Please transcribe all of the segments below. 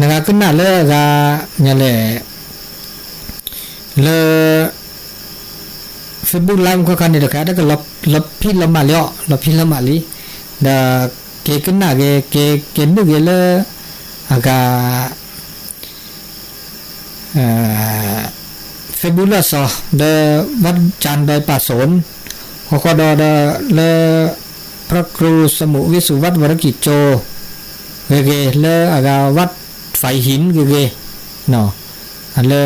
နဂၤကနၣ်လၢအဂၤ ညါလဲၣ် လၢ Facebook Live ခီခါန့ၣ် တခါတကလီၤဖံးလီၤမးလံအီၤ လီၤဖံးလီၤမးလံ, ဒီးက့ၤကနၣ်ဂ့ၤ က့ၤက့ၤမုာ်ဂ့ၤလၢ အဂၤ Facebook လၢအစီၤ ဒီး วัดจันทน์ดอยป่าสน ဟီၣ်ဃီဒီးဒီးလၢ พระครูสมุห์วิสุวัฒน์วรกิจโจ ဂ့ၤဂ့ၤ လၢအဂၤ วัดฝายหิน ဂ့ၤဂ့ၤ လၢ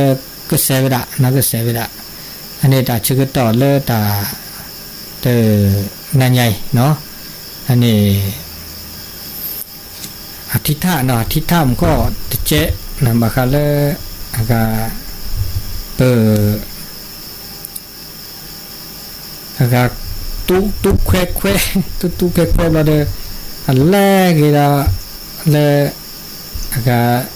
ကစဲးဝဲဒၣ် နကစဲးဝဲဒၣ် အန့ၣ်တၢ်ဆၢကတီၢ်လၢတၢ် တ နၤညါအံၤ အန့ၣ် အထံထၣ်နီၤ အထံထၣ်မူကီၢ်တကဲ ဘၣ်ဃးလၢ အဂၤ ပ အဂၤ တူၢ်တူၢ်ခွဲးခွဲး တူၢ်တူၢ်ခွဲးခွဲးဘျီဒီး အလဲၤက့ၤဒီး လၢ အဂၤ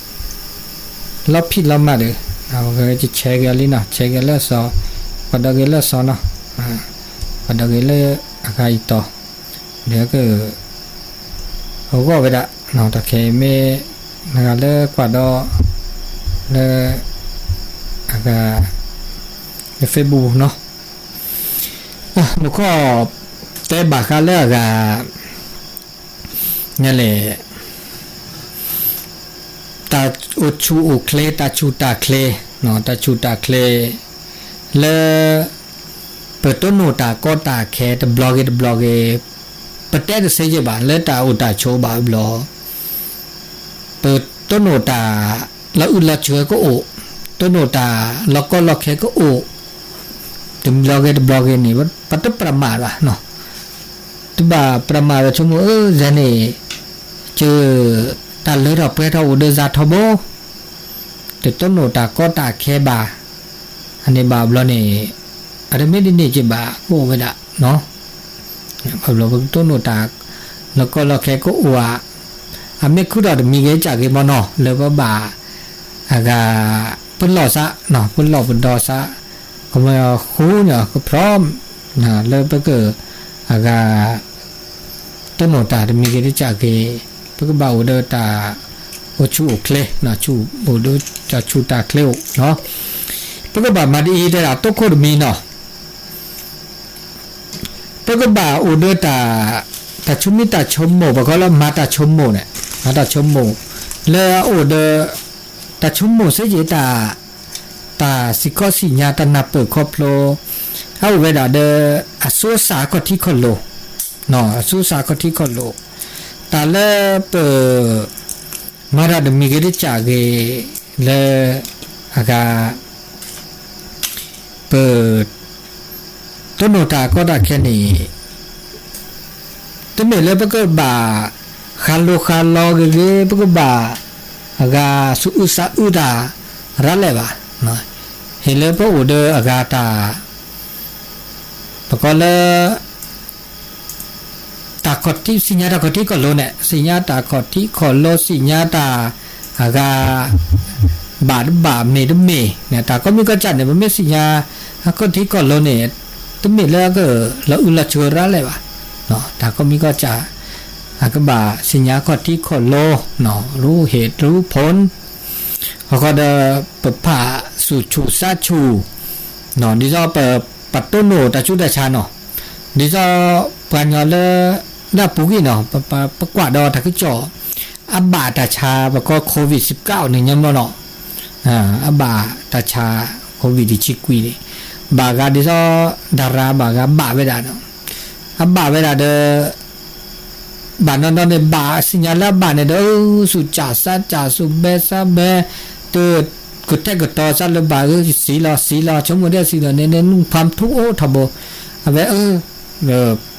လီၤဖံးလီၤမးဒီး အဝဲကဆဲးက့ၤအီၤလံနီၤ ဆဲးက့ၤလၢအစီၤ ပှၤဒီးက့ၤလၢအစီၤနီၤ ပှၤဒီးက့ၤလၢအဂၤအံၤတီၤ ဒီးက အဂီၢ်ဝဲဒၣ် တၢ်ခဲအံၤမ့ၢ် နဂၤလၢကွၢ်ဒီး လၢ အဂၤ လၢ Facebook နီၤ နခီၣ် တဲဘၣ်ဃးလၢအဂၤ ညါလဲၣ် တၢ်အိၣ်ဆူၣ်အိၣ်ချ့ တၢ်ဆူၣ်တၢ်ချ့ တၢ်ဆူၣ်တၢ်ချ့ လၢ ပတိၢ်နီၣ်တၢ်ကီတၢ်ခဲတဘျီဂ့ၤတဘျီဂ့ၤ ပတဲတသ့ယဲၢ်ဘၣ် လၢတၢ်အိၣ်တၢ်ဆိးဘၣ်ဘျီ ပတိၢ်နီၣ်တၢ်လီၤအုၣ်လီၤဆိးကအိၣ်, တိၢ်နီၣ်တၢ်လီၤကီလီၤခဲကအိၣ်, တဘျီဂ့ၤတဘျီဂ့ၤန့ၣ် ပတပြးမးဘၣ်, တဘၣ်ပြးမးဒီးဆိကမိၣ် အၢ ယဲန့ၣ် က တၢ်လၢထီၣ်ပှဲၤထီၣ်အိၣ်ဒီးစးထီဘိ, တတိၢ်နီၣ်တၢ်ကီတၢ်ခဲဘၣ်, အန့ၣ်ဘၣ်ဘျီန့ၣ် အတမ့ၢ်ဒ်န့ၣ်က့ၤဘၣ် ကအိၣ်ဝဲဒၣ် ဘၣ်ဘျီပကတိၢ်နီၣ်တၢ် လီၤကီလီၤခဲကအိၣ်ဧါ, အမ့ၢ်ခုၣ်ထီၣ်တမံၤဂ့ၤကၢ်ဂ့ၤမ့ၢ်နီၤ လၢပဘၣ် အဂၤ ပလီၢ်စး, ပလီၢ်ပဒီစး, ကမၤဃူန့ၣ် ကဖျီ လၢပက အဂၤ တိၢ်နီၣ်တၢ်တမံၤဂ့ၤတကၢ်ဂ့ၤ, ပကဘၣ်အိၣ်ဒီးတၢ် အိၣ်ဆူၣ်အိၣ်ချ့, အိၣ်ဒီးတၢ်ဆူၣ်တၢ်ချ့အိၣ်, ပကဘၣ်မၤဒ်အံၤ တဲဒၣ်တိခိၣ်တမံၤနီၤ ပကဘၣ်အိၣ်ဒီးတၢ် တၢ်ဆိမိၣ်တၢ်ဆိကမိၣ် ပကိးလၢမၤတၢ်ဆိကမိၣ်န့ၣ်, မၤတၢ်ဆိကမိၣ် လၢအအိၣ်ဒီး တၢ်ဆိကမိၣ်စ့ၢ်ကီး တၢ် တၢ်စံၣ်ခီၣ်စံၣ်ညါ တၢ်နၢ်ပၢၢ်ခီဖျိ အအိၣ်ဝဲဒၣ်ဒီး အသူအစၢ်အခီၣ်ထံးခီၣ်လိၤ, အသူအစၢ်အခီၣ်ထံးခီၣ်လိၤ, တၢ်လၢပ မၤတၢ်တမံၤဂ့ၤတကၢ်ဂ့ၤ လၢ အဂၤ ပ တိၢ်နီၣ်တၢ်ကီတၢ်ခဲန့ၣ် တမ့ၢ်လၢပကဘၣ် ဃးလိၤဃးလီၤဂ့ၤဂ့ၤ ပကဘၣ် အဂၤ သူၣ်အုးသးအုးတၢ် ရၤလဲၣ်ဘၣ်, ဟ့ၣ်လၢပအိၣ်ဒီးအဂၤတၢ် ပကိးလၢ တၢ်ခီၣ်ထံး သ့ၣ်ညါတၢ်ခီၣ်ထံးခီၣ်လိၤန့ၣ် သ့ၣ်ညါတၢ်ခီၣ်ထံးခီၣ်လိၤ သ့ၣ်ညါတၢ် အဂၤ ဘၣ်တဘၣ်မ့ၢ်တမ့ၢ် တၢ်ကိးမံၤကိးကၢ်န့ၣ် ပမ့ၢ်သ့ၣ်ညါ အခီၣ်ထံးခီၣ်လိၤန့ၣ် တမ့ၢ်လၢအက လီၤအုၣ်လီၤဆိးရၤလဲၣ်ဘၣ်, တၢ်ကိးမံၤကိးကၢ် အကဘၣ်သ့ၣ်ညါခီၣ်ထံးခီၣ်လိၤ ရူဟ့ၣ်ရူဖိ ဟီၣ်ဃီဒီး ပဖးဆူၣ်ဆူၣ်စးဆူၣ် ဒ်သိးပ ပတိၢ်နီၣ်တၢ်ဆူးတၢ်ဆါနီၤ, ဒ်သိးပှၤကညီလၢ လၢအပူၤကွံာ်နီၤ ပကွၢ်ဒီးတၢ်ကစီၣ် အဘၣ်တၢ်ဆါ ပကိး COVID စကၢ်န့ၣ် ညီမီၢ်နီၤ, အဘၣ်တၢ်ဆါ COVID တဆံကွံာ်န့ၣ် ဘၣ်ဂၤဒ်သိး ဒၤရၤ ဘၣ်ဂၤဘၣ်ဝဲဒၣ်နီၤ, အဘၣ်ဝဲဒၣ်ဒီး ဘၣ်နီၢ်နီၢ်န့ၣ် ဘၣ်သ့ၣ်ညါလၢအဘၣ်န့ၣ်ဒီး ဆူၣ်စၢ်စါစၢ် ဆူၣ်ဘဲစါဘဲ တ ကတဲာ်ကတီၤစးလၢၤဘၣ် စံးလီၤစံးလီၤ ဆိကမိၣ်ဒ်စံးလီၤန့ၣ် နုၢ်ဖးထူအိၣ်ထီဘိ အဝဲ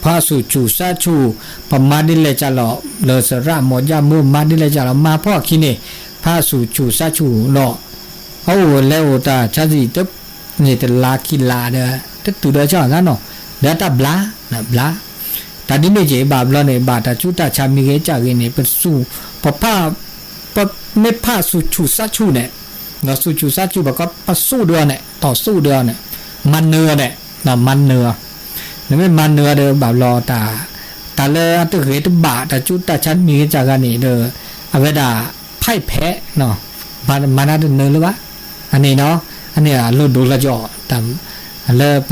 ဖးဆူၣ်ဆူၣ်စးဆူၣ် ပမၤဒ်လဲၣ်ကၢ်လီၤ လၢသရၣ်မီၢ်ယၢ်မုၢ် မၤဒ်လဲၣ်ကၢ်လီၤ မၤဖီၣ်အခံန့ၣ် ဖးဆူၣ်ဆူၣ်စးဆူၣ်လီၤ, အအိၣ်လဲၤအိၣ်တၢ်ဆါစံၣ်တ န့ၣ်တလါခံလါဒီး တတုၤဒီးကၢ်ဂၤနီၤ ဒီးတၢ်ဘျါ ဘျါ တၢ်ဒ်န့ၣ်က့ၤ ဘၣ်ဘျီန့ၣ် ဘၣ်တၢ်ဆူးတၢ်ဆါမံၤဂ့ၤကၢ်ဂ့ၤန့ၣ် ပသူၣ် ပဖး ပမ့ၢ်ဖးဆူၣ်ဆူၣ်စးဆူၣ်န့ၣ် ဆူၣ်ဆူၣ်စးဆူၣ် ပကပသူၣ်ဒၢအီၤန့ၣ် တီၢ်သူၣ်ဒၢအီၤန့ၣ် မၤနၢၤအီၤန့ၣ် မၤနၢၤအီၤ နမ့ၢ်မၤနၢၤအီၤဒီး ဘၣ်ဘျီတၢ် တၢ်လၢအတဂ့ၤတဘၣ် တၢ်ဆူးတၢ်ဆါမံၤဂ့ၤကၢ်ဂၤန့ၣ်ဒီး အဝဲဒၣ် ဖဲးဖဲး, မၤတၢ်တနၢၤလၢၤဘၣ်, အန့ၣ်နီၤ, အန့ၣ်အလိၣ်ဒိလီၤကီး, လၢပ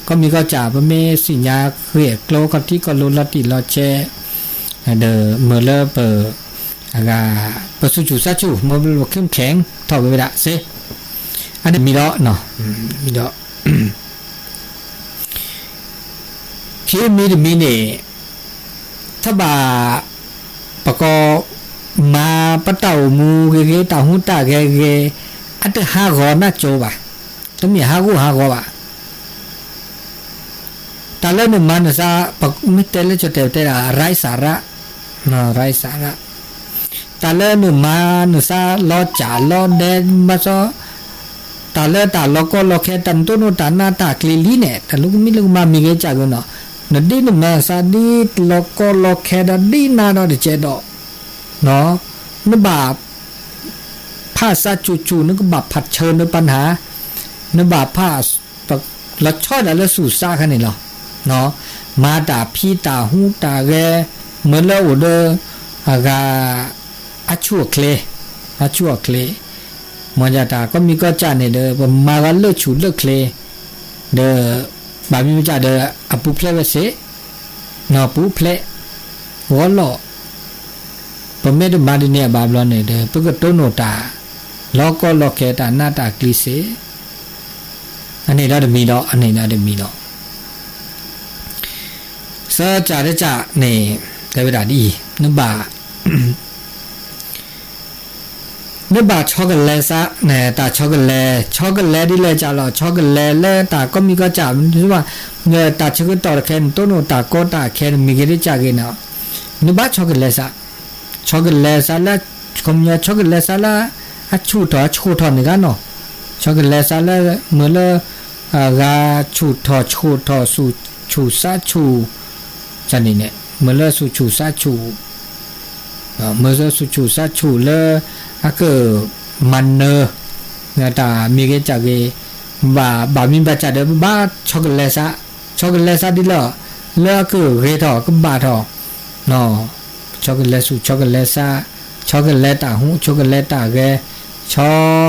ကီၢ်မံၤကီၢ်စဲၣ် ပမ့ၢ်သ့ၣ်ညါဃ့ၢ်ကျိခီၣ်ထံးခီၣ်လိလီၤတံၢ်လီၤဆဲး, ဒီးမ့ၢ်လၢပ အဂၤ ပဆူၣ်ဆူၣ်ဆါဆူၣ် မ့ၢ်ပ ခဲမုၢ်ခဲမုၢ် ထီၣ်ဝဲဝဲဒၣ်စ့, အန့ၣ်မံၤဒီး, မံၤဒီး ခံမံၤတမံၤန့ၣ်, ထီၣ်ဘၣ် ပကီၢ် မၤပတၢ်အိၣ်မူဂ့ၤဂ့ၤ တၢ်ဟူးတၢ်ဂဲၤဂ့ၤ, အတဟးဂီၤနၢ်ကၠိဘၣ်, တမ့ၢ်ဟးဂီၤဟးဂီၤဘၣ်. တၢ်လၢနမၤနသး, မ့ၢ်တဲလၢကၠီၣ်တဲာ်တဲဒၣ် ไร้สาระ, ไร้สาระ, တၢ်လၢနမၤနသးလီၤစၢ်လီၤဒဲးမၤစီ, တၢ်လၢတၢ်လီၤကီလီၤခဲ တၢ်နတိၢ်နီၣ်တၢ်နးတၢ်ကျံၤလံန့ၣ် တၢ်လၢကမံလၢကမၤမံၤဂ့ၤကၢ်ဂ့ၤနီၤ, နဒ်နမၤနသးဒ်လီၤကီလီၤခဲဒီးဒ်နၤဒီးတကဲးဒီး, နဘၣ် ဖးစးဆူၣ်ဆူၣ် နကဘၣ်ဖးဆၢနပနၢ်, နဘၣ်ဖး လီၤဆီဒၣ်လၢဆူၣ်စးခါန့ၣ်လီၤ. မၤတၢ်ဖံးတၢ်ဟူးတၢ်ဂဲၤ, မ့ၢ်လၢအိၣ်ဒီး အဂၤ အဆူၣ်အချ့, အဆူၣ်အချ့, မ်ယတၢ်ကီၢ်မံၤကီၢ်စဲၣ်န့ၣ်ဒီး ပမၤဂၤလၢဆူၣ်လၢချ့, ဒီး ဘၣ်မံၤမ့ၢ်ကၢ်ဒီး အပူၤဖျဲးဝဲစ့ၢ်, ပူၤဖျဲး, ဂီၤလီၤ ပမ့ၢ်တမၤဒ်န့ၣ်အဘၣ်ဘျီန့ၣ်ဒီး ပကတိၢ်နီၣ်တၢ် လီၤကီလီၤခဲတၢ်နးတၢ်ကျံၤစ့ၢ်, အန့ၣ်ဒီးတမံၤဒီး အန့ၣ်ဒီးတမံၤဒီး သၢကၢ်တကၢ်န့ၣ် တဲဝဲဒၣ်ဒ်အံၤ, နဘၣ် နဘၣ်ဆီကလဲၤစး, တၢ်ဆီကလဲၤ, ဆီကလဲၤဒ်လဲၣ်ကၢ်လီၤ, ဆီကလဲၤလၢတၢ်ကီၢ်မံၤကီၢ်စဲၣ်, တၢ်ဆၢကတီၢ်တခဲ နတိၢ်နီၣ်တၢ်ကီတၢ်ခဲ နမံၤဂ့ၤတကၢ်ဂ့ၤန့ၣ်, နဘၣ်ဆီကလဲၤစး, ဆီကလဲၤစးလၢ, ဆီကလဲၤစးလၢ အဆူၣ်ထီၣ်အဆူၣ်ထီၣ်န့ၣ်ဂ့ၤနီၤ, ဆီကလဲၤစးလၢ မ့ၢ်လၢ အဂၤဆူၣ်ထီၣ်ဆူၣ်ထီၣ် ဆူၣ်ဆူၣ်စးဆူၣ် န့ၣ်န့ၣ် မ့ၢ်လၢဆူၣ်ဆူၣ်စးဆူၣ် မ့ၢ်လၢဆူၣ်ဆူၣ်စးဆူၣ်လၢ အကမၤနၢၤ တၢ်မံၤဂ့ၤကၢ်ဂ့ၤ, ဘၣ် ဘၣ်မံၤဘၣ်ကၢ်ဒီး ပဘၣ်ဆီကလဲၤစး, ဆီကလဲၤစးဒ်လဲၣ်, လၢအကဂ့ၤထီၣ် ကဘၣ်ထီၣ်, ဆီကလဲၤဆူၣ် ဆီကလဲၤစး, ဆီကလဲၤတၢ်ဟူး ဆီကလဲၤတၢ်ဂဲၤ, ဆီ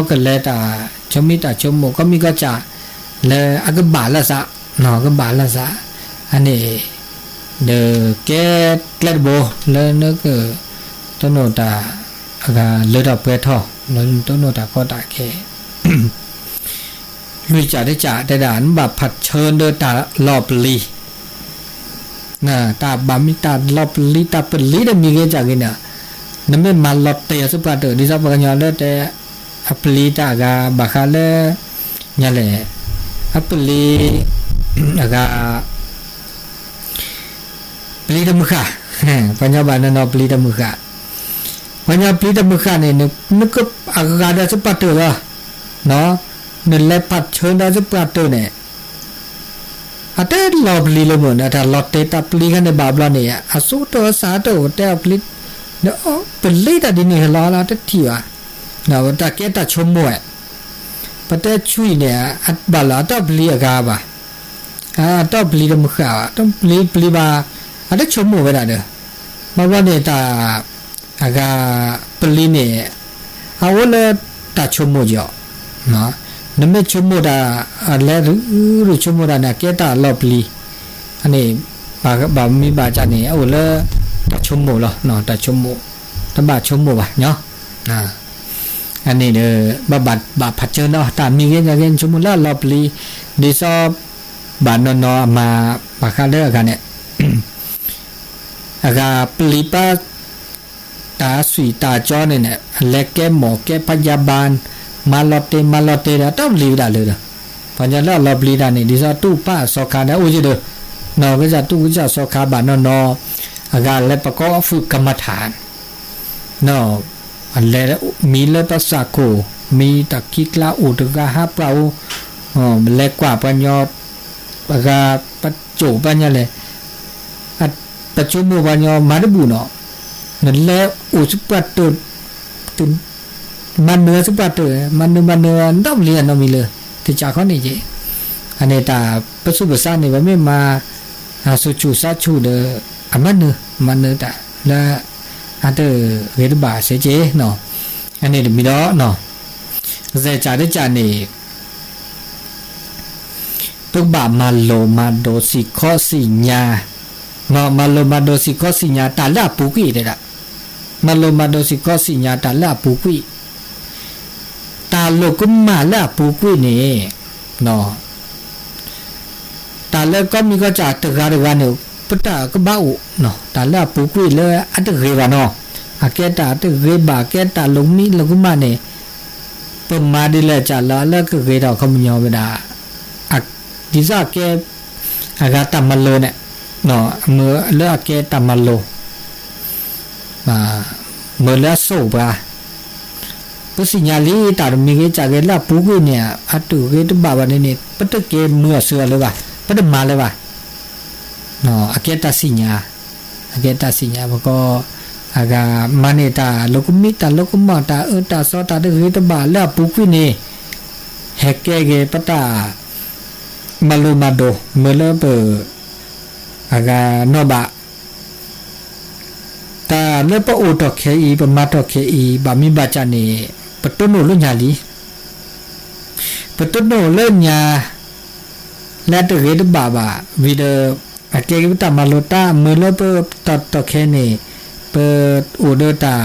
ကလဲၤတၢ်ဆိမိၣ်တၢ်ဆိကမိၣ် ကီၢ်မံၤကီၢ်စဲၣ် လၢအကဘၣ်လၢစး, ကဘၣ်လၢစး, အန့ၣ် ဒီးကဲကျဲတဘိ လၢနက တိၢ်နီၣ်တၢ် အဂၤလၢထီၣ်ပှဲၤထီၣ် လၢနတိၢ်နီၣ်တၢ်ကီတၢ်ခဲ လွံၢ်ကၢ်တကၢ်တဲဒၣ် နဘၣ်ဖးဆၢဒီးတၢ်လီၤပျံၤ, တၢ်ဘၣ်မံၤတၢ်လီၤပျံၤ တၢ်ပျံၤဒီးမံၤဂ့ၤကၢ်ဂ့ၤန့ၣ်, နမ့ၢ်မၤလီၤတဲာ်အီၤသပှၢ်တၢၢ် ဒ်သိးပှၤကညီလၢတဲ အပျံၤတၢ်အဂၤ ဘၣ်ဃးလၢ ညါလဲၣ်, အပျံၤ အဂၤ ပျံၤတမုၢ်ဃၣ်, ပှၤကညီဘၣ်နီၢ်နီၢ်ပျံၤတမုၢ်ဃၣ်, ပှၤကညီပျံၤတမုၢ်ဃၣ်န့ၣ် နကအဂၤဒီးသပှၢ်တၢၢ်လီၤ, နလဲၤဖးဆၢဒီးသပှၢ်တၢၢ်န့ၣ် အတလီၤပျံၤလၢမုၢ်န့ၣ် တၢ်လီၤတဲာ်တၢ်ပျံၤခါန့ၣ်ဘၣ်ဘျီန့ၣ် အစိတၢ်အစၢ်တအိၣ်တဲအပျံၤ, ပလ့တၢ်ဒ်န့ၣ်လီၤလီၤတထံၣ်ဘၣ်, တၢ်ကဲတၢ်ဆိကမိၣ်ဝဲ, ပတဲဆူအံၤန့ၣ် ဘၣ်လၢအတပျံၤအဂၤဘၣ် အတပျံၤတမုၢ်ဃၣ်ဘၣ် တပျံၤပျံၤဘၣ် အတဆိကမိၣ်ဝဲဒၣ်ဒီး ဘၣ်ဘျီန့ၣ်တၢ် အဂၤ ပျံၤန့ၣ် အအိၣ်လၢတၢ်ဆိကမိၣ်ကီး နမ့ၢ်ဆိကမိၣ်တၢ် လဲၤရူၤရူၤဆိကမိၣ်တၢ်န့ၣ် အကဲတၢ်လီၤပျံၤ အန့ၣ် ဘၣ်မံၤဘၣ်ကၢ်န့ၣ် အအိၣ်လၢတၢ်ဆိကမိၣ်လီၤ တၢ်ဆိကမိၣ် တဘၣ်ဆိကမိၣ်ဘၣ်ညီ အန့ၣ်ဒီး ဘၣ်ဘၣ်ဖးဆၢဒီး တၢ်မံၤဂ့ၤညါဂ့ၤ ဆိကမိၣ်လၢအလီၤပျံၤ ဒ်သိး ဘၣ်နီၢ်နီၢ်အမၤ ဘၣ်ဃးလၢအဂၤန့ၣ် အဂၤပျံၤပာ် တၢ်အသွံၣ်တၢ်ကၠီန့ၣ်န့ၣ် အလဲၤကဲမီၢ်ကဲဖးယၢၤဘၣ် မၤလီၤတဲာ်မၤလီၤတဲာ်ဒီး တၢ်ပျံၤဝဲဒၣ်လၢဒီး ပှၤကညီလၢအလီၤပျံၤတၢ်န့ၣ် ဒ်သိးတူၢ်ပာ်စီၤခါဒီးအိၣ်ယံၤဒီး နီၢ်ကစၢ်တူၢ်ကစၢ်စီၤခါဘၣ်နီၢ်နီၢ် အဂၤလဲၤပကိးအဖုၣ်ကမထၣ် အလဲၤမံၤလၢပသးခိၣ် မံၤတၢ်ခံကျါအိၣ်တဂၤဟးပှၢ်အိၣ် လဲၤကွၢ်ပှၤကညီ ပဂၤပစိာ်ပှၤကညီလဲၣ် ပဆိကမိၣ်ပှၤကညီမၤတဘူၣ်နီၤ နလဲၤအိၣ်သပှၢ်တၢၢ် မၤနၢၤသပှၢ်တၢၢ် မၤနၢၤမၤနၢၤ နီတဘျီနီတမံၤလၢ တကးခီန့ၣ်က့ၤ အန့ၣ်တၢ်ပသူၣ်ပသးန့ၣ် ပမ့ၢ်မၤ ဆူၣ်ဆူၣ်စးဆူၣ်ဒီး အမၤနၢၤ မၤနၢၤတၢ်လၢ အတဂ့ၤတဘၣ်စ့ၢ်ကီးနီၤ အန့ၣ်တမံၤဒီး စဲးစးတစးန့ၣ် ပကဘၣ်မၤလိၤမၤဒိးစံၣ်ခီစံၣ်ညါ, မၤလိၤမၤဒိးစံၣ်ခီစံၣ်ညါတၢ်လၢအပူၤကွံာ်တဲဒၣ်, မၤလိၤမၤဒိးစံၣ်ခီစံၣ်ညါတၢ်လၢအပူၤကွံာ်, တၢ်လိာ်ကမၣ်လၢအပူၤကွံာ်န့ၣ် တၢ်လၢကီၢ်မံၤကီၢ်စဲၣ်တဂၤတဂၤန့ၣ် ပတၢ်ကဘၣ်အိၣ်, တၢ်လၢအပူၤကွံာ်လၢအတဂ့ၤဘၣ်နီၤ, အကဲတၢ်တဂ့ၤဘၣ် ကဲတၢ်လိာ်မံလိာ်ကမၣ်န့ၣ် ပမၤဒ်လဲၣ်စးလၢလၢကဂ့ၤထီၣ်ခီပညီဝဲဒၣ် ဒ်သိးအကဲ အဂၤတၢ်မၤလိၤန့ၣ် မၢလၢအကဲတၢ်မၤလိၤ မၢလၢအဆိၣ်ပှၤ, ပသ့ၣ်ညါလံတၢ်တမံၤဂ့ၤစးဂ့ၤလၢအပူၤကွံာ်န့ၣ် အတဂ့ၤတဘၣ်ဘၣ်န့ၣ်န့ၣ် ပတကဲမုာ်အီၤစၢၤအီၤလၢၤဘၣ်, ပတမၤလၢၤဘၣ်, အကဲတၢ်သ့ၣ်ညါ, အကဲတၢ်သ့ၣ်ညါ ပကီၢ် အဂၤမၤန့ၢ်တၢ်လိာ်ကမံ တၢ်လိာ်ကမၣ် တၢ်အၢတၢ်သီ တၢ်တဂ့ၤတဘၣ်လၢအပူၤကွံာ်န့ၣ် ဟဲကဲက့ၤပတၢ် မၤလိၤမၤဒိး မၢလၢပ အဂၤနီၢ်ဘၣ် တၢ်လၢပအိၣ်ထီၣ်ခဲအံၤ ပမၤထီၣ်ခဲအံၤ ဘၣ်မံဘၣ်စးန့ၣ် ပတိၢ်နီၣ်လၢညါလံ, ပတိၢ်နီၣ်လၢညါ လၢတဂ့ၤတဘၣ်ဘၣ် ဝံၤဒီး အကဲက့ၤပတၢ်မၤလိၤတၢ် မၢလၢပတၢ်ထီၣ်ခဲန့ၣ် ပအိၣ်ဒီးတၢ်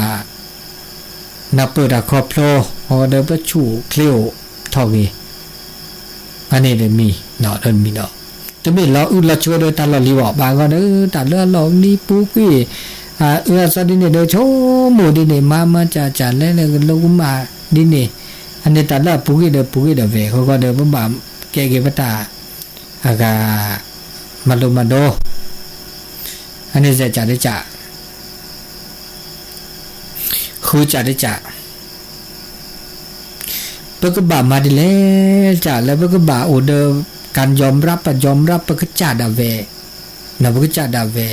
နၢ်ပၢၢ်တၢ်ခီဖျိ အဃိဒီးပဆူၣ်ချ့အိၣ်ထီၣ်ဂ့ၤ အန့ၣ်တမံၤ, တမံၤဒီး တမ့ၢ်လီၤအုၣ်လီၤဆိဒီးတၢ်လီၢ်လံၤဘၣ်, ဘၣ်ဂီၢ်ဒီး တၢ်လၢအလီၢ်လံၤပူၤကွံာ် အအၢအသီဒ်န့ၣ်ဒီး ဆိကမိၣ်ဒ်န့ၣ် မၤမၤစၢ်စၢ်လဲၤလဲၤကလိာ်ကမၣ်ဒ်န့ၣ်, အန့ၣ်တၢ်လၢအပူၤကွံာ်ဒီးပူၤကွံာ်ဒီးဝဲ အဃိဒီး ပဘၣ်ကဲက့ၤပတၢ် အဂၤ မၤလိၤမၤဒိး အန့ၣ်စဲးစးတစး ဃုစးတစး ပကဘၣ်မၤဒ်လဲၣ်စးလၢပကဘၣ်အိၣ်ဒီး การยอมรับ ပ ยอมรับ ပကစၢ်ဒၣ်ဝဲ, ပကစၢ်ဒၣ်ဝဲ,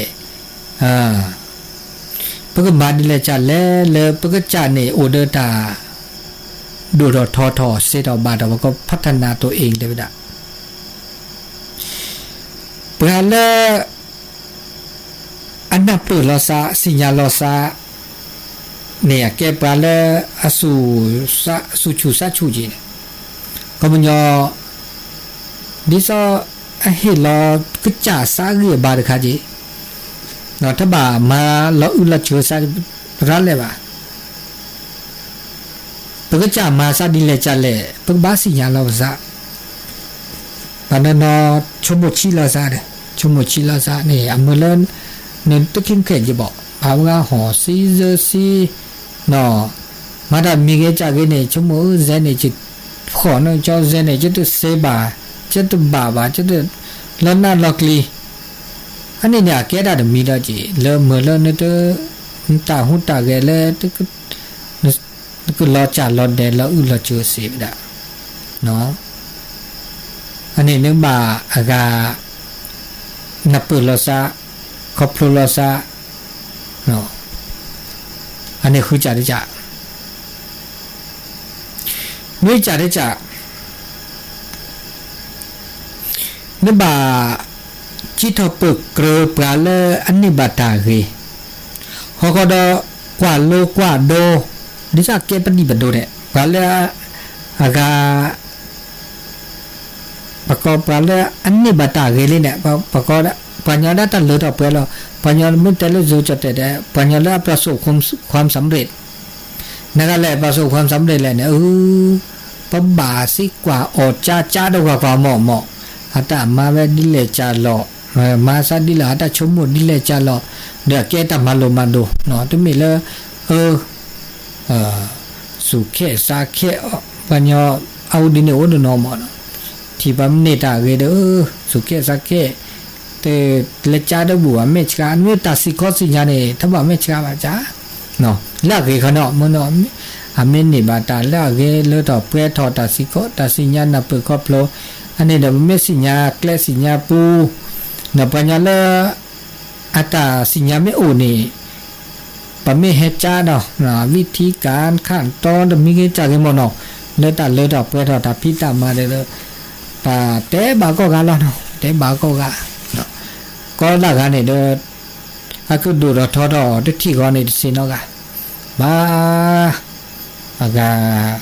ပကမၤဒ်လဲၣ်စးလဲၣ်လၢပကစၢ်န့ၣ်အိၣ်ဒီးတၢ် ဒိၣ်ထီၣ်ထီထီၣ် စဲးထီၣ်ဘၣ်ထီၣ် ပကီၢ် พัฒนาตัวเอง တဲဝဲဒၣ် ပှၤလၢ အနၢ်ပၢၢ်လီၤသး သ့ၣ်ညါလီၤသးန့ၣ် အကဲပှၤလၢအ သူၣ်ဆူၣ်သးဆူၣ်က့ၤန့ၣ် ခီပညီ ဒ်သိးအဟ့ၣ်လီၤကစၢ်သးဂံၢ်အဘါတခါက့ၤ တဘၣ်မၤလီၤအုၣ်လီၤဆိသး ရၤလဲၣ်ဘၣ် ပကစၢ်မၤသးဒ်လဲၣ်ကလဲၣ် ပကဘၣ်သ့ၣ်ညါလီၤပသး ဘၣ်နီၢ်နီၢ် ဆိကမိၣ်ဆံးလီၤသးဒီး ဆိကမိၣ်ဆံးလီၤသးန့ၣ် အမ့ၢ်လၢ နတက့ၢ်ခဲက့ၤဘၣ် ဘၣ်ပှၤဟီၣ်သံစၢသံ မၤတၢ်မံၤဂ့ၤကၢ်ဂ့ၤန့ၣ် ဆိကမိၣ်ဧၢ စဲန့ၣ် ကဖီၣ်နီၢ်ကၠီ စဲန့ၣ် ကတသ့ဘၣ် ကတဘၣ်ဘၣ် ကတလီၤနၢ်လီၤကျံၤ အန့ၣ်န့ၣ် အကဲဒၣ်တမံၤဒီးက့ၤ လၢမ့ၢ်လၢနတ နတၢ်ဟူးတၢ်ဂဲၤလၢ နကလီၤစၢ်လီၤဒဲးလီၤအုၣ်လီၤဆိစ့ဝဲဒၣ် အန့ၣ်နဘၣ်အဂၤ နၢ်ပၢၢ်လီၤသး ခီဖျိလီၤသး အန့ၣ်ဃုစၢ်တစၢ် နွံစၢ်တစၢ် နဘၣ် စံးထီၣ်ပၢၢ်ကြၢးပှၤလၢအန့ၢ်ဘၣ်တၢ်ဂ့ၤ ဟီဃီဒီး ကွၢ်လိကွၢ်ဒိ ဒ်သိးကဲပဒံၣ်ပဒိန့ၣ် ပှၤလၢ အဂၤ ပကိးပှၤလၢအန့ၢ်ဘၣ်တၢ်ဂ့ၤလံန့ၣ် ပှၤကီ ပှၤညီဒၣ်တၢ်လၢထီၣ်ပှဲၤလီၤ ပှၤညီမ့ၢ်တဲလၢ ယိၤကၠီၣ်တဲာ်တဲ ပှၤညီလၢအ ประสบความสำเร็จ နဂၤလဲၣ် ประสบความสำเร็จ လဲၣ်န့ၣ် အၢ ပဘၣ်သံကွၢ်အီၤ ကၢ်ကၢ်ဒီးကွၢ်ကွၢ်မီၢ်မီၢ် အတၢ်မၤဝဲဒ်လဲၣ်ကၢ်လီၤ မၤသးဒ်လဲၣ် အတၢ်ဆိကမိၣ်ဒ်လဲၣ်ကၢ်လီၤ ဒီးအကဲတၢ်မၤလိၤမၤဒိး တမ့ၢ်လၢ အၢ သူၣ်ခဲသးခဲ ပှၤညီ အအိၣ်ဒ်န့ၣ်အိၣ်တနီၤမီၢ်နီၤ ထံၣ်ပှၤမ့ၢ်န့ၢ်တၢ်ဂ့ၤဒီး သူၣ်ခဲသးခဲ တလဲၤကၢ်ဒီးဘူၣ်ဘၣ်မဲာ်ဆှး မ့ၢ်တၢ်သံၣ်ခီသ့ၣ်ညါန့ၣ် တဘၣ်မဲာ်ဆှးဘၣ်ကၢ် လၢအဂ့ၤခီနီၤ မ့ၢ်နီၤ အမ့ၢ်န့ၢ်ဘၣ်တၢ်လၢအဂ့ၤ လၢထီၣ်ပှဲၤထီၣ် တၢ်သံၣ်ခီ တၢ်သ့ၣ်ညါနၢ်ပၢၢ်ခီဖျိ အန့ၣ်ဒီး ပမ့ၢ်သ့ၣ်ညါကျဲသ့ၣ်ညါပူ ပှၤညီလၢ အတၢ်သ့ၣ်ညါမ့ၢ်အိၣ်န့ၣ် ပမ့ၢ်ဟဲကၢ်ဒီး ဝံထံကၣ် ခၣ်တီ တမံၤဂ့ၤကၢ်ဂ့ၤမီၢ်နီၤ လၢတၢ်လၢထီၣ်ပှဲၤထီၣ် တၢ်ဖံးတၢ်မၤဒီး ပတဲဘၣ်ကိးဂၤလီၤနီၤ တဲဘၣ်ကိးဂၤ ကိးလၢဂၤန့ၣ်ဒီး အကဒိၣ်ထီၣ်ထီထီၣ် တထံၣ်ဂီၤန့ၣ်တသ့နီတဂၤ ဘၣ် အဂၤ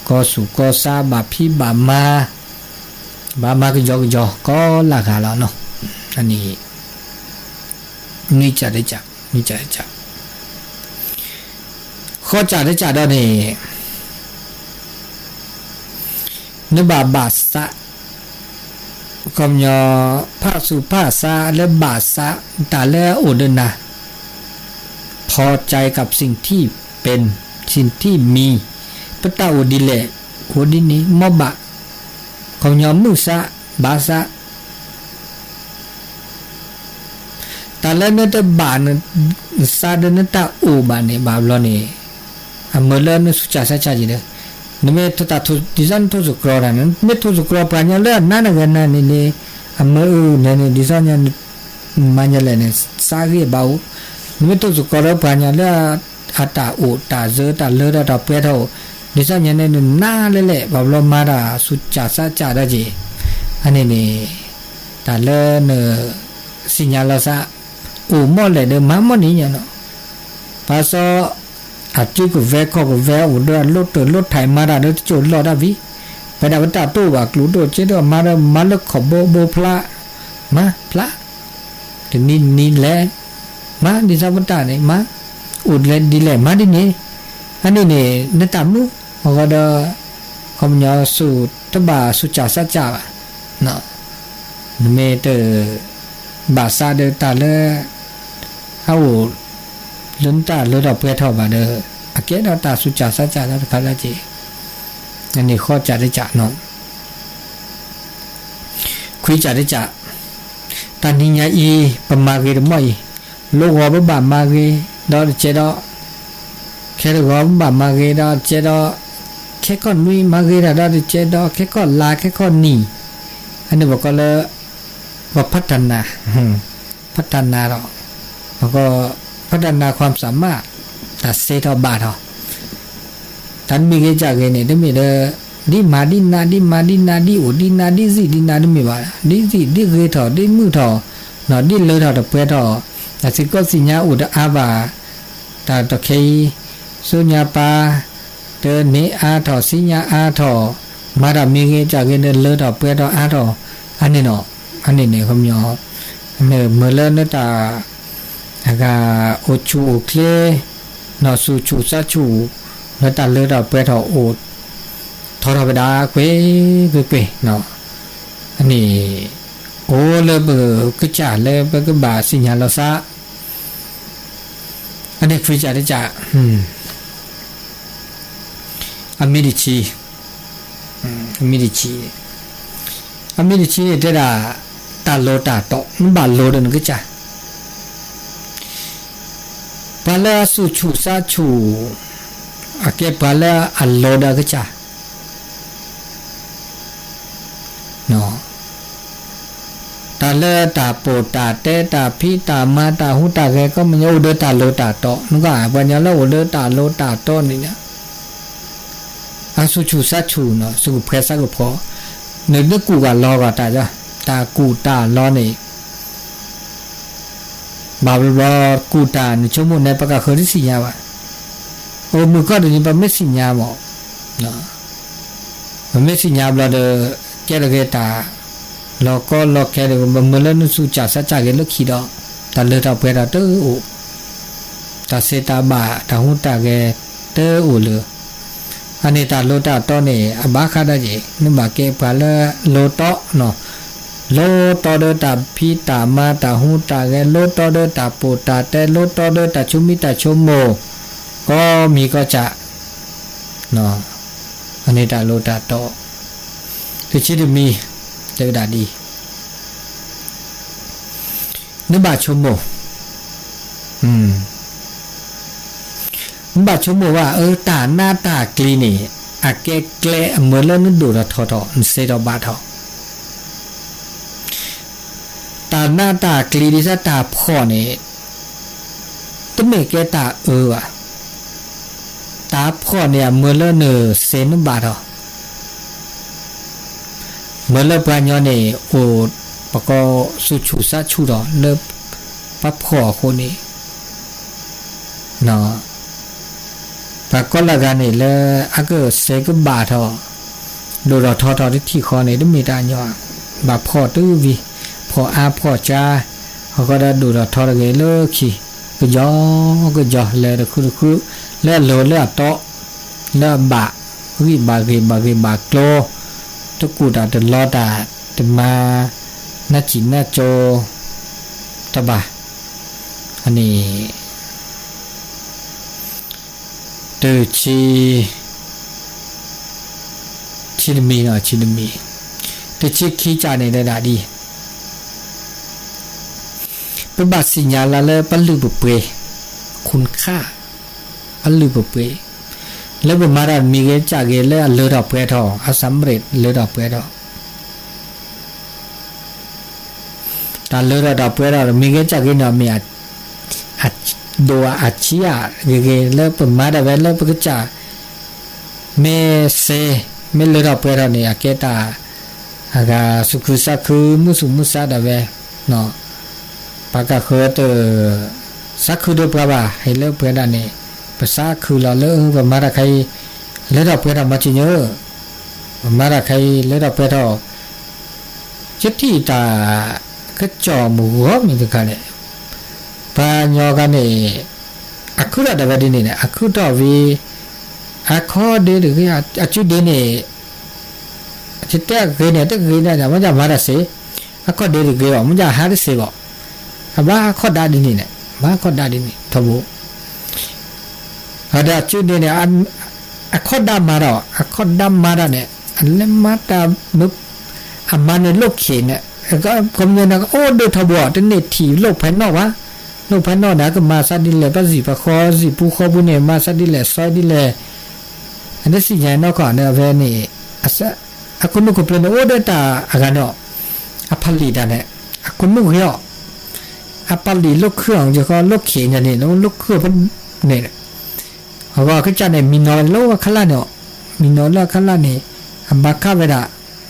ကီၢ်ဆူးကီၢ်ဆါ ဘၣ်ဖံးဘၣ်မၤ ဘၣ်မၤကယီကယီ ကီလၢ်ဂၤလီၤနီၤ. အန့ၣ် နွံစးတစး နွံစးတစး ဃိးစးတစးဒီးန့ၣ် နဘၣ်ဘၣ်သး ခီပညီ ဖးဆူးဖးဆါလၢဘၣ်သး တၢ်လၢအအိၣ်ဒီးနၤ พอใจกับสิ่งที่เป็น สิ่งที่มี ပတၢ်အိၣ်ဒ်လဲၣ် အိၣ်ဒ်န့ၣ် မ်ဘၣ် ခီပညီမုာ်သး ဘၣ်သး တၢ်လၢနတဘၣ်နသးဒီးနတၢ်အိၣ်ဘၣ်န့ၣ် ဘၣ်ဘျီန့ၣ် အမၢလၢနဆူးစၢ်ဆါစၢ်က့ၤဒီး နမ့ၢ်တၢ်ဒ်သိးနထိၣ်သတြီၤတၢ်န့ၣ် နမ့ၢ်ထိၣ်သတြီၤပှၤကညီလၢအနါနဂဲၤနၤန့ၣ်န့ၣ် အမၢအၢန့ၣ်န့ၣ် ဒ်သိးညါ မၤညါလဲၣ်န့ၣ် သးဂ့ၢ်ဘၣ်အိၣ် နမ့ၢ်ထိၣ်သတြီၤဒီးပှၤကညီလၢ အတၢ်အိၣ်တၢ်စၢၤတၢ်လၢတၢ်တၢ်ပှဲၤထီၣ်အိၣ် ဒ်သိးညါန့ၣ် နနါလဲၣ်လဲၣ် ဘၣ်ဘျီမၤတၢ်ဆူးစၢ်ဆါစၢ်ဒီးက့ၤ အန့ၣ်န့ၣ် တၢ်လၢန သ့ၣ်ညါလီၤသး အိၣ်မီၢ်လဲၣ်ဒီးမၤမီၢ်န့ၣ်ညါနီၤ ပှၤစီၤ အစုကဝဲၤခီၣ်ကဝဲၤအိၣ်ဒီးအလိတၢၢ်လိထံးမၤတၢ်ဒီးတကၠိၢ်လီၢ်တၢ်ဝံၤ ပဝဲဒၣ်ပတၢ်တိၢ်ဘၣ်ကျိၣ်ဒိၣ်စ့ဒိၣ် မၤဒီးမၤလၢခီၣ်ဘိဘိဖျါ မၤဖျါ တနံၤနံၤလဲၣ် မၤဒ်သိးပတၢ်န့ၣ် မၤ အိၣ်ဒ်လဲၣ်ဒ်လဲၣ် မၤဒ်န့ၣ် အန့ၣ်န့ၣ် နတၢ်မုာ်အဂီၢ်ဒီး ခီပညီဆူး တဘၣ်ဆူးစၢ်ဆါစၢ်ဘၣ် နမ့ၢ်တ ဘၣ်သးဒီးတၢ်လၢ အအိၣ် လၢနတၢ်လၢထီၣ်ပှဲၤထီၣ်ဘၣ်ဒီး အကဲဒီးတၢ်ဆူးစၢ်ဆါစၢ်လၢတခါလၢက့ၤ အန့ၣ်ဃိးစးတစးနီၤ ခွံစးတစး တနံၤညါအံၤ ပမၤဂ့ၤတမီၢ်အံၤ လိၣ်ဂီၤပဘၣ်မၤဂ့ၤ ဒီးတကဲဒီး ခဲတဂီၤပဘၣ်မၤဂ့ၤဒီးတကဲဒီး ခဲကီၢ်နွံမၤဂ့ၤတၢ်ဒီးတကဲဒီး ခဲကီၢ်လါခဲကီၢ်နံၤ အန့ၣ်ပကိးလၢ ပဖးတနၤ ဖးတနၤဒီး ပက ဖးတနၤခွၣ်စၢ်မး တၢ်စ့ထီၣ်ဘၣ်ထီၣ် တၢ်တမံၤဂ့ၤကၢ်ဂ့ၤန့ၣ် တမ့ၢ်ဒီး ဒ်မၤဒ်နး ဒ်မၤဒ်နး ဒ်အိၣ်ဒ်နး ဒ်စံၣ်ဒ်နး တမ့ၢ်ဘၣ် ဒ်စံၣ်ဒ်ဂ့ၤထီၣ် ဒ်မုာ်ထီၣ် ဒ်လၢထီၣ်တပှဲၤထီၣ် တၢ်သ့ၣ်ကီၢ်သ့ၣ်ညါအိၣ်တအါဘၣ် တၢ်တခဲအံၤ ဆူညါပၢ် တန့ၢ်အါထီၣ် ဆူညါအါထီၣ် မၤတၢ်မံၤဂ့ၤကၢ်ဂ့ၤန့ၣ် လၢထီၣ်ပှဲၤထီၣ်အါထီၣ် အန့ၣ်နီၤ အန့ၣ်န့ၣ် ခီပညီ မၢလၢနတၢ် အဂၤ အိၣ်ဆူၣ်အိၣ်ချ့ နီၢ်ဆူၣ်ဆူၣ်စးဆူၣ် လၢတၢ်လၢထီၣ်ပှဲၤထီၣ်အိၣ် ထီထီၣ်ဝဲဒၣ်ကွ့ၢ်ကွ့ၢ်ကွ့ၢ်နီၤ အန့ၣ် အိၣ်လၢပကစၢ်လၢပကဘၣ်သ့ၣ်ညါလီၤသး အန့ၣ်ခွံစးတစး အမံၤတဆံ အမံၤတဆံ အမံၤတဆံန့ၣ်တဲဒၣ် တၢ်လိၤတၢ်တီ နဘၣ်လိၤဒီးနကစၢ် ပှၤလၢအဆူၣ်ဆူၣ်စးဆူၣ် အကဲပှၤလၢအလိၤဒီးအကစၢ် တၢ်လၢတၢ်ပိာ်တၢ်တဲ တၢ်ဖံးတၢ်မၤ တၢ်ဟူးတၢ်ဂဲၤ ကီမညီအိၣ်ဒီးတၢ်လိၤတၢ်တီ နကွၢ် ပှၤကညီလၢအိၣ်ဒီးတၢ်လိၤတၢ်တီန့ၣ် အဆူၣ်ဆူၣ်စးဆူၣ်နီၤ ဆူၣ်ကဖှဲးစးကဖှီၣ် နတကူၣ်ဂၤလီၤဂၤတၢ် တၢ်ကူၣ်တၢ်လီၤန့ၣ် ဘၣ်ဘျီဘျီ ကူၣ်တၢ်နဆိကမိၣ်န့ၣ် ပကဃုတသ့ၣ်ညါဘၣ်. အိၣ်မုၢ်ခီၣ်တနံၤ ပမ့ၢ်သ့ၣ်ညါမး, ပမ့ၢ်သ့ၣ်ညါဘျီဒီး ကဲထီၣ်က့ၤတၢ်လီၤကီလီၤခဲဒီး မ့ၢ်လၢနဆူၣ်စၢ်စးစၢ်က့ၤလၢခံဒီး တၢ်လၢတၢ်ပှဲၤဒီးတအိၣ်, တၢ်သ့တၢ်ဘၣ် တၢ်ဟူးတၢ်ဂဲၤတအိၣ်လၢ အန့ၣ်တၢ်လိၤတၢ်တီန့ၣ် အဘၣ်ဃးဒၣ်က့ၤ နဘၣ်ကဲပှၤလၢလိၤတီ, လိၤတီဒီးတၢ်ဖံးတၢ်မၤတၢ်ဟူးတၢ်ဂဲၤ လိၤတီဒီးတၢ်ပိာ်တၢ်တဲ လိၤတီဒီးတၢ်ဆိမိၣ်တၢ်ဆိကမိၣ် ကိးမံၤကိးစး, အန့ၣ်တၢ်လိၤတၢ်တီ, တဆံတမံၤ တဲဝဲဒၣ်ဒ် နဘၣ်ဆိကမိၣ်, နဘၣ်ဆိကမိၣ်ဘၣ် အၢ တၢ်နးတၢ်ကျံၤန့ၣ် အကဲကျဲအမၢလၢနဒိၣ်ထီၣ်ထီထီၣ် နစဲးထီၣ်ဘၣ်ထီၣ်, တၢ်နးတၢ်ကျံၤဒ်သိးတၢ်ဖှီၣ်န့ၣ် တမ့ၢ်ကဲတၢ်အၢဘၣ်, တၢ်ဖှီၣ်န့ၣ် အမၢလၢနစဲးနဘၣ်ထီၣ် မၢလၢပှၤကညီန့ၣ် အိၣ်ပကိးဆူၣ်ဆူၣ်စးဆူၣ်ဒီး လၢပှၤဖှီၣ်အဃိန့ၣ်, ပှၤကိးလၢအဂၤန့ၣ်လၢ အကစဲးကဘၣ်ထီၣ် ဒိၣ်ထီၣ်ထီထီၣ်တထံၣ်ဃီန့ၣ် တမ့ၢ်တၢ်ညီ, ဘၣ်ဖီၣ်တုၤဝံၤ, ဖီၣ်အါဖီၣ်ကၠါ, အဃိဒီးဒိၣ်ထီၣ်ထီတဂ့ၤလၢခံ, ကယီကယီလဲၤတဃုတဃု, လၢအလီၢ်လၢအတီ, လၢအဘၣ်ဂံၢ်ဘၣ်ဂ့ၤဘၣ်ဂ့ၤဘၣ်ကျိၤ, တကူၣ်တၢ်တလီတၢ်, တမၤနၢ်စံၣ်နၢ်ကၠိ တဘၣ်, အန့ၣ် တဆံ, ဆံတမံၤနီၤ ဆံတမံၤ, တဆံခံကၠၢ်န့ၣ်ဒဲဒၣ်ဒ်, ပဘၣ်သ့ၣ်ညါလၢလၢပလုၢ်ပပှ့ၤ, ခွန်ခါ, ပလုၢ်ပပှ့ၤ, လၢပမၤတၢ်တမံၤဂ့ၤကၠၢ်ဂ့ၤလၢအလၢထီၣ်ပှဲၤထီၣ် အစၢ်မရ့ၣ်လၢထီၣ်ပှဲၤထီၣ် တၢ်လၢထီၣ်တၢ်ပှဲၤထီၣ် မ့ၢ်ဂ့ၤကၠၢ်ဂ့ၤန့ၣ် မ့ၢ်အဒိၣ်အဆံးဧါ, ဂ့ၤဂ့ၤ လၢပမၤတၢ်ဝဲလၢပကစၢ် မ့ၢ်စဲ, မ့ၢ်လၢထီၣ်ပှဲၤထီၣ်န့ၣ် အကဲတၢ် အဂၤသူၣ်ခုသးခု မုၢ်သူၣ်မုၢ်သးဒၣ်ဝဲ, ပှၤကဃၢၤတ သးခုဒီးပှၤဘၣ် ဟဲလၢပှဲၤဒၣ်န့ၣ် ပသးခုလီၤလၢပမၤတၢ်ခါအံၤ လၢထီၣ်ပှဲၤထီၣ်မၤစၢၤညါ, ပမၤတၢ်ခါအံၤ လၢထီၣ်ပှဲၤထီၣ် ယထံၣ်တၢ်ကစီၣ်မုၢ်ဂီၤမုၢ်တခါန့ၣ် ပှၤညီဂၤန့ၣ် အခုၣ်ထီၣ်ဒၣ်ဝဲဒ်န့ၣ်န့ၣ် အခုၣ်ထီၣ်ဝံၤ အခီၣ်ဒ့တဂ့ၤ အစုဒ့န့ၣ် ယတဲအဂ့ၤန့ၣ် တဂ့ၤန့ၣ် မ့ၢ်ယမၤတၢ်စ့ၢ်, အခီၣ်ဒ့တဂ့ၤဘၣ် မ့ၢ်ယဟးတစ့ၢ်ဘၣ်, အဘၣ်အခီၣ်ဒါဒ်န့ၣ်န့ၣ် ဘၣ်အခီၣ်ဒါဒ်န့ၣ် ထီဘိ ဒီးအစုဒ့န့ၣ် အခီၣ်ဒါမၤတၢ် အခီၣ်ဒါမၤတၢ်န့ၣ် အလဲၤမၤတၢ် အမၤန့ၣ်လိၣ်ခံးန့ၣ် ကမျၢၢ်န့ၣ် ကအိၣ်ဒၣ်ထီဘိ တန့ၢ်ထံၣ်လိၣ်ဖဲနီၣ်ဘၣ်, လိၣ်ဖဲနီၣ်န့ၣ် ကမၤသးဒ်လဲၣ် ပှၤစံၣ်ပှၤဃီ စံၣ်ပူၤဃီပူၤန့ၣ် မၤသးဒ်လဲၣ် စီဒ်လဲၣ်, အတသ့ၣ်ညါနီၢ်ခီန့ၣ် အဝဲန့ၣ် အခိၣ်နူာ်ခိၣ်ကျၢၢ်န့ၣ် အိၣ်ဒီးတၢ်အဂၤန့ၣ် အဖးလံာ်တၢ်န့ၣ် အခိၣ်နူာ်ဂ့ၤအီၤ, အဖးလံာ်လိၣ်ခုၣ်အီၤ ယခီလိၣ်ခံးညါန့ၣ် လိၣ်ခုၣ်အီၤဖဲန့ၣ် အဂီၢ်ကစၢ်န့ၣ် မံနီၤလၢအခီၣ်လာ်န့ၣ်, မံနီၤလၢအခီၣ်လာ်န့ၣ် အဘၣ်ခးဝဲဒၣ်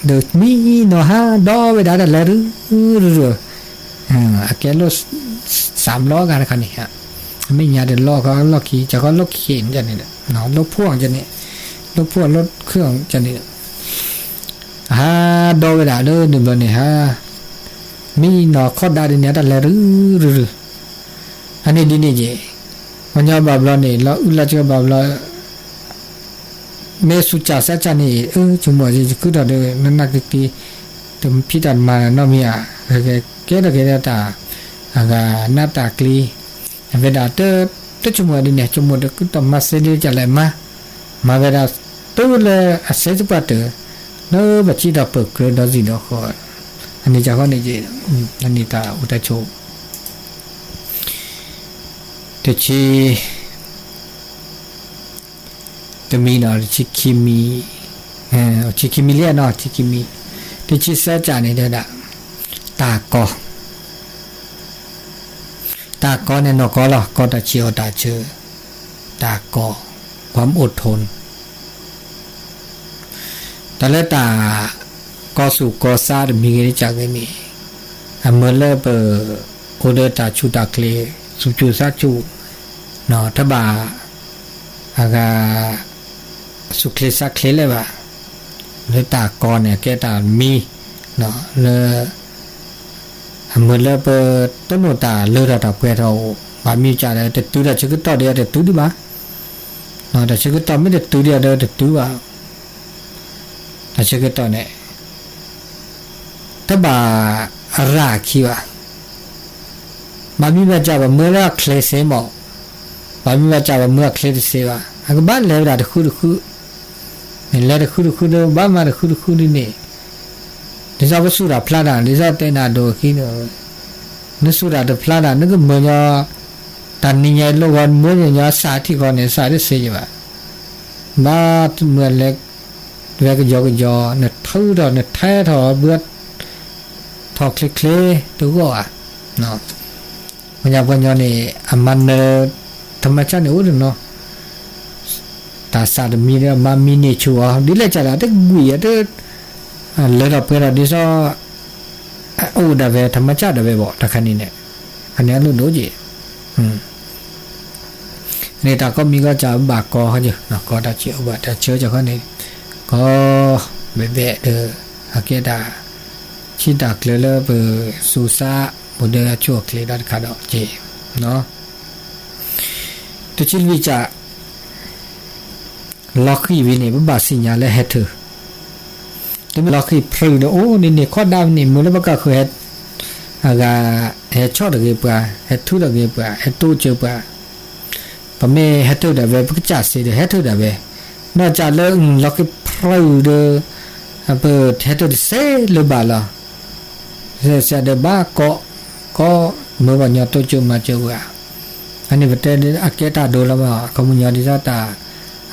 ဒီးမံနီၤဟးဒီးဝဲဒၣ်တၢ်လဲၤရုၢ်ရုၢ်, အကဲလိၣ် စၢ်ဘျီဂၤတခါန့ၣ်, အမဲာ်ညါတလီၢ်ခီလီၢ်ခံ ကခီလီၢ်ခံးန့ၣ်န့ၣ် လိၣ်ဖှိၣ်အီၤန့ၣ်, လိၣ်ဖှိၣ်အီၤလိၣ်ခုၣ်အီၤန့ၣ် ဟးဒီးဝဲဒၣ်လၢနဘျီန့ၣ်ဟါ, မံနီၤခီၣ်ဒါဒ်န့ၣ် တၢ်လဲၤရုၢ်ရုၢ်, အန့ၣ်ဒ်န့ၣ်က့ၤ, ပှၤညီဘၣ်ဘျီန့ၣ် လီၤအုၣ်လီၤကၢဘၣ်ဘျီ မ့ၢ်သူၣ်စၢ်သးစၢ်န့ၣ် အၢ ဆိကမိၣ် ယကခုၣ်ထီၣ်ဒီး နနၢ်က့ၤက့ၤ တဖံးတၢ်မၤနီတမံၤဧါ, ကဲထီၣ်က့ၤဒီးတၢ် အဂၤနၢ်တၢ်ကျံ, အဝဲဒၣ် တဆိကမိၣ်ဒ်န့ၣ် ဆိကမိၣ်ဒီးကတီၢ်မၤစဲဒ်ကလဲၣ်မၤ, မၤဝဲဒၣ် တုၤလၢအစဲစပှၢ်တၢၢ် လၢပစံးထီၣ်ပၢၢ်ကြၢးဒီးစံၣ်ဒီးဃီ, အန့ၣ်ကဃီန့ၣ်က့ၤ, အန့ၣ်တၢ်အိၣ်တၢ်ဆိး တဆံ တမံၤနီၤ တဆံခံမံၤ, ဆံခံမံၤလံနီၤ ဆံခံမံၤ, တဆံသၢကၠၢန့ၣ်တဲဒၣ်, တၢ်ကီ, တၢ်ကီန့ၣ်နီၢ်ကီလီၤ ကီတၢ်ဆံးအီၣ်တၢ်ဆၢ, တၢ်ကီ, ความอดทน တၢ်လၢတၢ်ကီသူၣ်ကီသးတမံၤဂ့ၤတကးဂ့ၤန့ၣ်, အမၢလၢပအိၣ်ဒီးတၢ်ဆူၣ်တၢ်ချ့, သူၣ်ဆူၣ်သးဆူၣ်, တဘၣ် အဂၤ သူၣ်ချ့သးချ့လၢၤဘၣ်, လၢတၢ်ကီန့ၣ် ကဲတၢ်မံၤ လၢ အမၢလၢပတလိၣ်တၢ်လၢထီၣ်တၢ်ပှဲၤထီၣ်အိၣ်, ဘၣ်မ့ၢ်ကဒီး တတုၤတၢ်ဆၢကတီၢ်ဒီး တတုၤဒံးဘၣ်, တၢ်ဆၢကတီၢ်မ့ၢ်တတုၤဒီး တတုၤဘၣ်, တၢ်ဆၢကတီၢ်န့ၣ် တဘၣ်အရၣ်အခံဘၣ်, ဘၣ်မ့ၢ်ဘၣ်စၢ်ဘၣ်မၢလၢအချ့စ့မး, ဘၣ်မ့ၢ်ဘၣ်စၢ်ဘၣ်မၢအချ့တစ့ဘၣ်, အကဘၣ်လဲၤဝဲဒၣ်တဃုတဃု မ့ၢ်လဲၤတဃုတဃုဒီး ဘၣ်မၤတဃုတဃုဒ်န့ၣ်, ဒ်သိးပသူၣ်တၢ်ဖျါတၢ် ဒ်သိးတဲနၤဒိၣ်အခံန့ၣ်, နသူၣ်တၢ်တဖျါတၢ် နကမၢညီ တၢ်နံၤညါအံၤလိၣ်ဂီၤ နမၢညီညီ စၢ်ထံၣ်ဃီန့ၣ် စၢ်တစ့ယဘၣ်, ဘၣ်မၢလဲၤ ဝဲကယီကယီ နထုးထီၣ် နထဲထီၣ် ဘၢ ထီၣ်ချ့ချ့ တဂီၢ်ဧါ, ပှၤညီပှၤညီန့ၣ် အမၤနၢၤ ธรรมชาติ န့ၣ်အိၣ်တနီၤ, တၢ်စၢ်တမံၤဒီး မၤမံၤန့ၢ်ဆူၣ်အီၤ ဒ်လဲၣ်ကလဲၣ် တကွံာ်အတ လၢထီၣ်ပှဲၤထီၣ်ဒ်သိး အိၣ်ဒၣ်ဝဲ ธรรมชาติ ဒၣ်ဝဲဘၣ် တၢ်ခါန့ၣ်န့ၣ်, ခါန့ၣ်အလိၣ်ဒိၣ်က့ၤ, န့ၣ်တၢ်ကိးမံၤကီးစ့ၢ်ဘၣ်ကီဟီယုာ် ကီတၢ်ဆံးအိၣ်ဘၣ်တၢ်ဆၢကီးန့ၣ် ကီ ဘဲဘဲဒီး အကဲတၢ် ဆံးတၢ်ကျၢၤလၢပသူၣ်စၢ် ဘူးဒီးအဆိအချ့ဒီးတခါဒီးက့ၤ တဆံလွံၢ်ကၢ် လီၤဃံၤဝံၤန့ၣ် ပဘၣ်သ့ၣ်ညါလၢဟဲထၢၣ်, တမ့ၢ်လီၤဃံၤဖျုးဒီးအိၣ်န့ၣ်န့ၣ် ခီၣ်ဒၣ်ဝဲန့ၣ် မ့ၢ်လၢပကဃုာ်ဟဲ အဂၤ ဟဲဆီၣ်တဂ့ၤပှၤ ဟဲထူတဂ့ၤပှၤ ဟဲတိစၢၤပှၤ, ပမ့ၢ်ဟဲထၢၣ်ဒၣ်ဝဲ ပကစၢ်စ့ဒီးဟဲထၢၣ်ဒၣ်ဝဲ, နီၢ်ကၢ်လၢလီၤဃံၤဖျုးဒီး ပဟဲထၢၣ်တစဲးလၢၤဘၣ်လီၤ. စဲးစဲးဒီးဘၣ်ကီ, ကီမၢပှၤညီတိစၢၤမၤစၢၤပှၤ, အန့ၣ်ပတဲအကဲတၢ်ဒိလီၤမး အခီပညီဒ်သိးတၢ်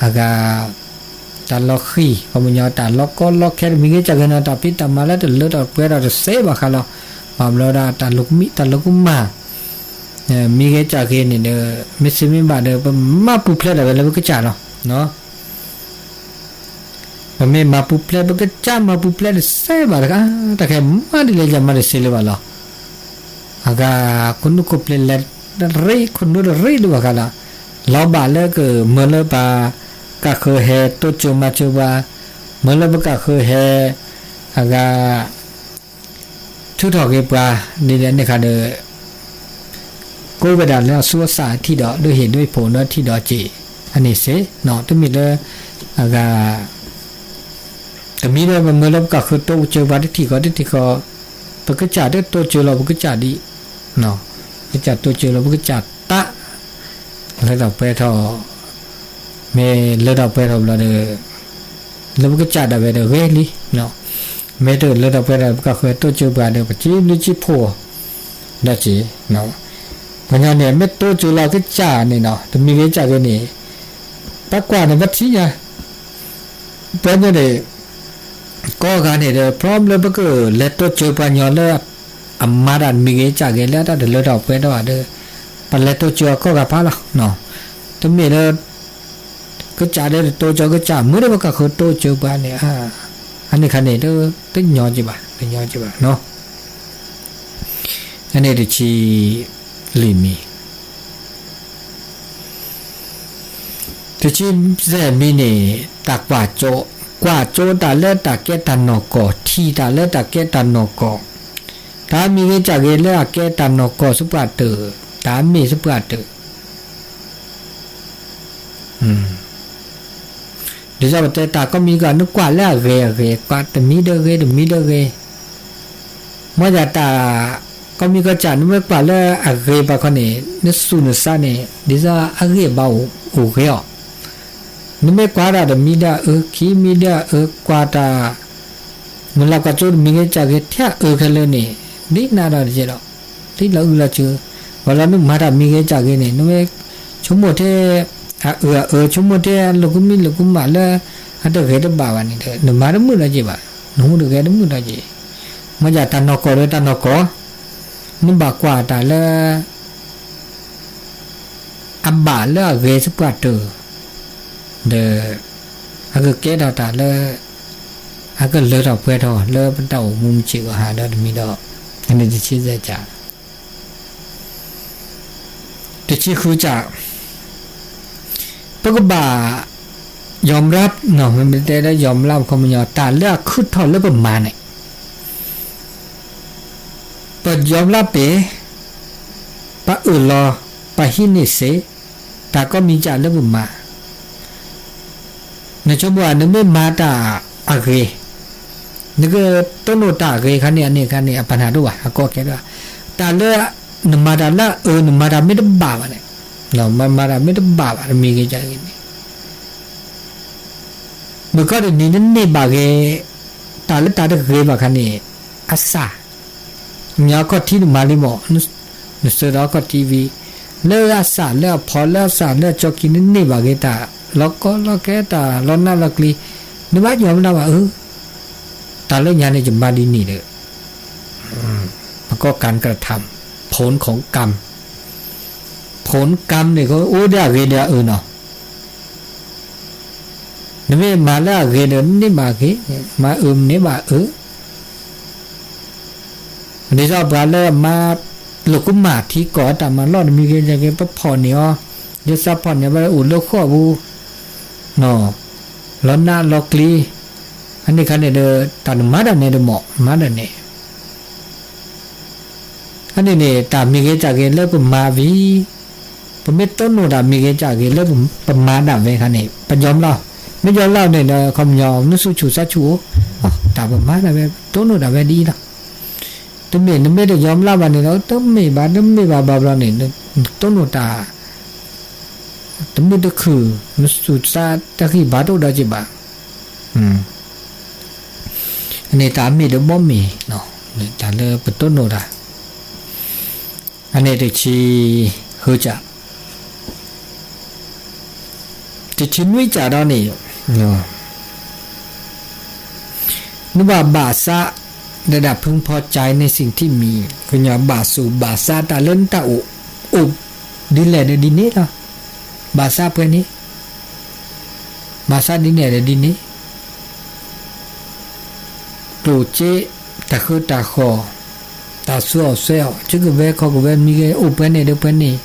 အဂၤ တၢ်လီၤဃံၤ အခီပညီတၢ်လီၤကီလီၤခဲတမံၤဂ့ၤကၢ်ဂ့ၤန့ၣ် တၢ်ဖံးတၢ်မၤလၢတလၢထီၣ်ပှဲၤထီၣ်တစဲးဘၣ်ဃးလီၤ. ဘၣ်ဘျီဒၣ်တၢ်လိာ်ကမံ တၢ်လိာ်ကမၣ် မံၤဂ့ၤကၢ်ဂ့ၤန့ၣ်ဒီး မ့ၢ်စ့မ့ၢ်ဘၣ်ဒီး ပမၤပူၤဖျဲးဒၣ်ဝဲလၢပကစၢ်လီၤ. ပမ့ၢ်မၤပူၤဖျဲး ပကစၢ်မၤပူၤဖျဲးတစဲးဘၣ်တခါ, တၢ်ခဲမၤဒ်လဲၣ်ယမၤတစဲးလၢၤဘၣ်လီၤ. အဂၤ ခိၣ်နူာ်ခိၣ်ဖျဲးလဲၤ ရ့ခိၣ်နူာ်တရ့ဒံးဘၣ်ဃးလီၤ. လီၤဘၣ်လၢကမၢလၢပှၤ ကဃုာ်ဟဲတိစၢၤမၤစၢၤပှၤ, မၢလၢပကဃုာ်ဟဲ အဂၤ ထုးထီၣ်က့ၤပှၤ ဒ်န့ၣ်ခါဒီး ကိးဝဲဒၣ်လၢအသူအသၣ်အထံၣ်ဒီး ဒုးဟ့ၣ်ဒုးဟ့ၣ်ဖိးဒီးထံၣ်ဒီးက့ၤ အန့ၣ်စ့ၢ်, တမ့ၢ်လၢ အဂၤ တမံၤဒီးပမၢလၢပကဃုာ်တိစၢၤပှၤတထံၣ်ဃီတထံၣ်ဃီ, ပကစၢ်တတိစၢၤလီၤပကစၢ်ဒံး, ပကစၢ်တိစၢၤလီၤပကစၢ်တၢ် လၢထီၣ်ပှဲၤထီၣ်, မ့ၢ်လၢထီၣ်ပှဲၤထီၣ်ဘျီဒီး လၢပကစၢ်ဒၣ်ဝဲဒီးဂ့ၤလံ, မ့ၢ်တလၢထီၣ်ပှဲၤထီၣ် ပကဃုာ်တိစၢၤပှၤဒီး ပစံးဘျုးစံးဖှိၣ်အီၤ ဒီးစ့ၢ်, ပှၤကညီန့ၣ် မ့ၢ်တိစၢၤလီၤကစၢ်န့ၣ်နီၤ တမံၤဂ့ၤကၢ်ဂ့ၤန့ၣ် ပကွၢ်န့ၣ် ပထံၣ်ညါ ပှၤကညီန့ၣ် ကိးဂၤန့ၣ်ဒီး problem လၢပကလဲၤတိစၢၤပှၤကညီလၢ အမၤတၢ်တမံၤဂ့ၤကၢ်ဂ့ၤ လၢတၢ်တလၢထီၣ်ပှဲၤထီၣ်ဘၣ်ဒီး ပလဲၤတိစၢၤအီၤကိးဂၤဖးလီၤ. တမ့ၢ်လၢ ကစၢ်ဒီးတတိစၢၤကစၢ် မ့ၢ်ဒီးပကဃုာ်တိစၢၤပှၤန့ၣ် အန့ၣ်ခါန့ၣ် တညီက့ဘၣ် တညီက့ဘၣ်နီၤ. အန့ၣ်တဆံလွံၢ်မံၤ တဆံယဲၢ်မံၤန့ၣ် တၢ်ကွၢ်ကၠိ, ကွၢ်ကၠိတၢ်လၢတၢ်ကဲတၢ်နီၢ်ကီၢ်, ထံၣ်တၢ်လၢတၢ်ကဲတၢ်နီၢ်ကီၢ်, တၢ်မံၤဂ့ၤကၢ်ဂ့ၤလၢအကဲတၢ်နီၢ်ကီၢ်သပှၢ်တၢၢ်, တၢ်မ့ၢ်သပှၢ်တၢၢ် ဒ်သိးပတဲတၢ်ကိးမံၤကီး နကွၢ်လၢအဂ့ၤအဂ့ၤ, ကွၢ်တမံၤဒီးဂ့ၤ တမံၤဒီးဂ့ၤ, မ့ၢ်ယၤတၢ်ကိးမံၤကီးစ့ၢ် နမ့ၢ်ကွၢ်လၢအဂ့ၤဘၣ်ခီန့ၣ် နသူၣ်နသးန့ၣ် ဒ်သိးအဂ့ၢ်ဘၣ်အိၣ်ဂ့ၤအီၤ, နမ့ၢ်ကွၢ်တၢ်တမံၤဒီးအအၢ ခံမံၤဒီးအအၢ ကွၢ်တၢ် မုၢ်လၢ်ကွၢ်ကၠိတမံၤဂ့ၤကၢ်ဂ့ၤ ထဲအအၢခဲလၢာ်န့ၣ် ဒ်နၤဒီးတကဲဒီး ဒ်လီၤအုၣ်လီၤစၢၤ, ဝဲလီၤနမၤတၢ်မံၤဂ့ၤကၢ်ဂ့ၤန့ၣ် နမ့ၢ်ဆိကမိၣ်ထဲ အအၢအအၢ ဆိကမိၣ်ထဲအလိာ်ကမံၤလိာ်ကမၣ်လၢ အတဂ့ၤတဘၣ်ဘၣ်န့ၣ်ဒီး နမၤတမုာ်လီၤက့ၤဘၣ်, နဟူးတဂဲၤတမုာ်လီၤက့ၤ, မ့ၢ်ယၤတၢ်နီၢ်ကီၢ်ဒီးတၢ်နီၢ်ကီၢ်, နဘၣ်ကွၢ်တၢ်လၢ အဘၣ်လၢအဂ့ၤသပှၢ်တၢၢ်, ဒီး အကကဲထီၣ်တၢ်လၢ အကလၢထီၣ်ပှဲၤထီၣ်လၢပတၢ်အိၣ်မူမုၢ်ဆ့ၣ်အဂီၢ်ဟးဒီးတမံၤဒီး အန့ၣ်တဆံယဲၢ်ကၢ် တဆံဃုကၢ် ပကဘၣ် ယီၤမျး မ့ၢ်တဲလၢယီၤမျး ပခီပညီ တၢ်လၢအခုၣ်ထီၣ်လၢပမၤန့ၣ် ပယီၤမျးပ့ၤ ပအၢၣ်လီၤ ပဟံးန့ၢ်စ့ၢ် တၢ်ကိးမံၤကၢ်လၢပမၤ နဆိကမိၣ်ဧါ နမ့ၢ်မၤတၢ်အဂ့ၤ, နကတိၢ်နီၣ်တၢ်အဂ့ၤခါန့ၣ် အန့ၣ်ခါန့ၣ် အပာ်နၤဒိၣ်ဘၣ် အကီအခဲဒိၣ်ဘၣ်. တၢ်လၢ နမၤတၢ်လၢအအၢ နမၤတၢ်မ့ၢ်တဘၣ်ဘၣ်န့ၣ်, မၤတၢ်မ့ၢ်တဘၣ်ဘၣ် တမံၤဂ့ၤကၢ်ဂ့ၤန့ၣ် မုၢ်ကီၢ်တနံၤနန့ၢ်ဘၣ်ဂ့ၤ, တၢ်လၢတၢ်တဂ့ၤဘၣ်ခါန့ၣ် အစၢ် မ့ၢ်အခီၣ်ထံးနမၤလံမး, နစၢၤဒီးအခီၣ်ထံးဝံၤ, လၢအစၢ်လၢအဖီ လၢအစၢ်လၢအကၠီခံ နန့ၢ်ဘၣ်ဂ့ၤတၢ် လီၤကီလီၤခဲ တၢ်လီၤနးလီၤကျံၤ, နဘၣ်ယီၤမနုၤဘၣ်အၢ, တၢ်လၢညါန့ၣ် ယမၤဒ်န့ၣ်ဒီး ပကိးကၢ်ကရၢထၢၣ် ผลของกรรม ผลกรรม န့ၣ် ကအိၣ်ဒီးအဂ့ၤဒီးအအၢနီၤ နမ့ၢ်မၤလၢအဂ့ၤဒီး နန့ၢ်ဘၣ်ဂ့ၤ, မၤအၢ မန့ၢ်ဘၣ်အၢ, ဒ်သိးပှၤလၢအမၤ လိာ်ကမၣ်ထံကီၢ်အတၢ်မၤလီၢ်တမံၤဂ့ၤ ပဖီၣ်န့ၢ်အီၤ, ယဲစးဖီၣ်န့ၣ် ဘၣ်အိၣ်လၢဃီၣ်ပူၤ, လီၤနးလီၤကျံၤ, အန့ၣ်ခါန့ၣ်ဒီး တၢ်နမၤတၢ်န့ၣ်တမ့ၢ် မၤတၢ်န့ၣ် အန့ၣ်န့ၣ် တၢ်မ့ၢ်ဂ့ၤတၢ်ဂ့ၤလၢပမၤဝံၤ, ပမ့ၢ်တိၢ်နီၣ်တၢ်မ့ၢ်ဂ့ၤတၢ်ဂ့ၤလၢပမၤဒၣ်ဝဲခါန့ၣ် ပယီၤမလီၤ, မ့ၢ်ယီၤလီၤန့ၣ်ဒီး ခီပညီ နသူၣ်ဆူၣ်သးဆူၣ်အိၣ်, တၢ်ပမၤဒၣ်ဝဲ တိၢ်နီၣ်ဒၣ်ဝဲဒ်အံၤလီၤ. တမ့ၢ်နမ့ၢ်တယီၤမလီၤဘၣ်န့ၣ်ဒီး တမ့ၢ်ဘၣ် တမ့ၢ်ဘၣ်ဘၣ်ဘျီန့ၣ် နတိၢ်နီၣ်တၢ် တမုာ်တခုၣ် နသူၣ်သးတဟံၣ်ဘၣ်တအိၣ်ဒီးက့ၤဘၣ်. အန့ၣ်တၢ်မ့ၢ်ဒီးဘီမ့ၢ်, တၢ်လၢပတိၢ်နီၣ်တၢ်, အန့ၣ်တဆံဃုစး, တဆံနွံစးဒီးန့ၣ် နဘၣ်ဘၣ်ဆၣ် ဒီးဒၣ်ဖုဖီကၠဲန့ၣ် စံၣ်ထံၣ်မံၤ ကညီဘၣ်ဆူးဘၣ်ဆါတၢ်လၢနတၢ်အိၣ် အိၣ်ဒ်လဲၣ်ဒီးဒ်န့ၣ်လီၤ. ဘၣ်ဆၣ်ပှဲၤန့ၣ်, ဘၣ်ဆၣ်ဒ်န့ၣ်ဒီးဒ်န့ၣ် ကျိၣ်စ့ တၢ်ဃၢတၢ်ဃီၣ် တၢ်ဆူးအီၣ်ဆှဲအီၣ် ဆၢကဝဲၤခီၣ်ကဝဲၤမံၤဂ့ၤ အိၣ်ပှဲၤန့ၣ်ဒီးပှဲၤန့ၣ်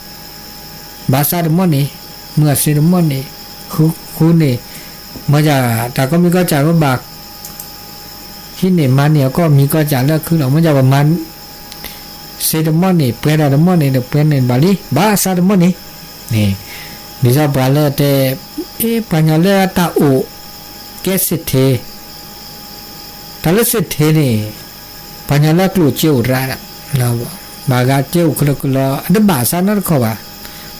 ဘၣ်ဆၣ်တမီၢ်န့ၣ် မုၢ်အစ့တမီၢ်န့ၣ် ဃုဃုန့ၣ် မ့ၢ်ယၤ တၢ်ကီမံၤကီၢ်စဲၣ်ကဘၣ် ဟံးန့ၢ်မၤန့ၢ်အကီၢ်မံၤကီၢ်စဲၣ်လၢအခုလီၤ. မ့ၢ်ယၤပမၤ စ့တမီၢ်န့ၣ် ပှဲၤတၢ်တမီၢ်န့ၣ်ဒီးပှဲၤန့ၣ်ဘၣ်လံ ဘၣ်ဆၣ်တမီၢ်န့ၣ် န့ၣ် ဒ်သိးပှၤလၢတဲ အ့ ပှၤကညီလၢတၢ်အိၣ် ကဲစ့ထ့ တၢ်လၢစ့ထ့န့ၣ် ပှၤကညီလၢကျိၣ်စ့အိၣ်ရၣ်ဒၣ် ဘၣ်ဂၤစ့အိၣ်ကလီကလီ အတဘၣ်ဆၣ်နီတခီဘၣ်.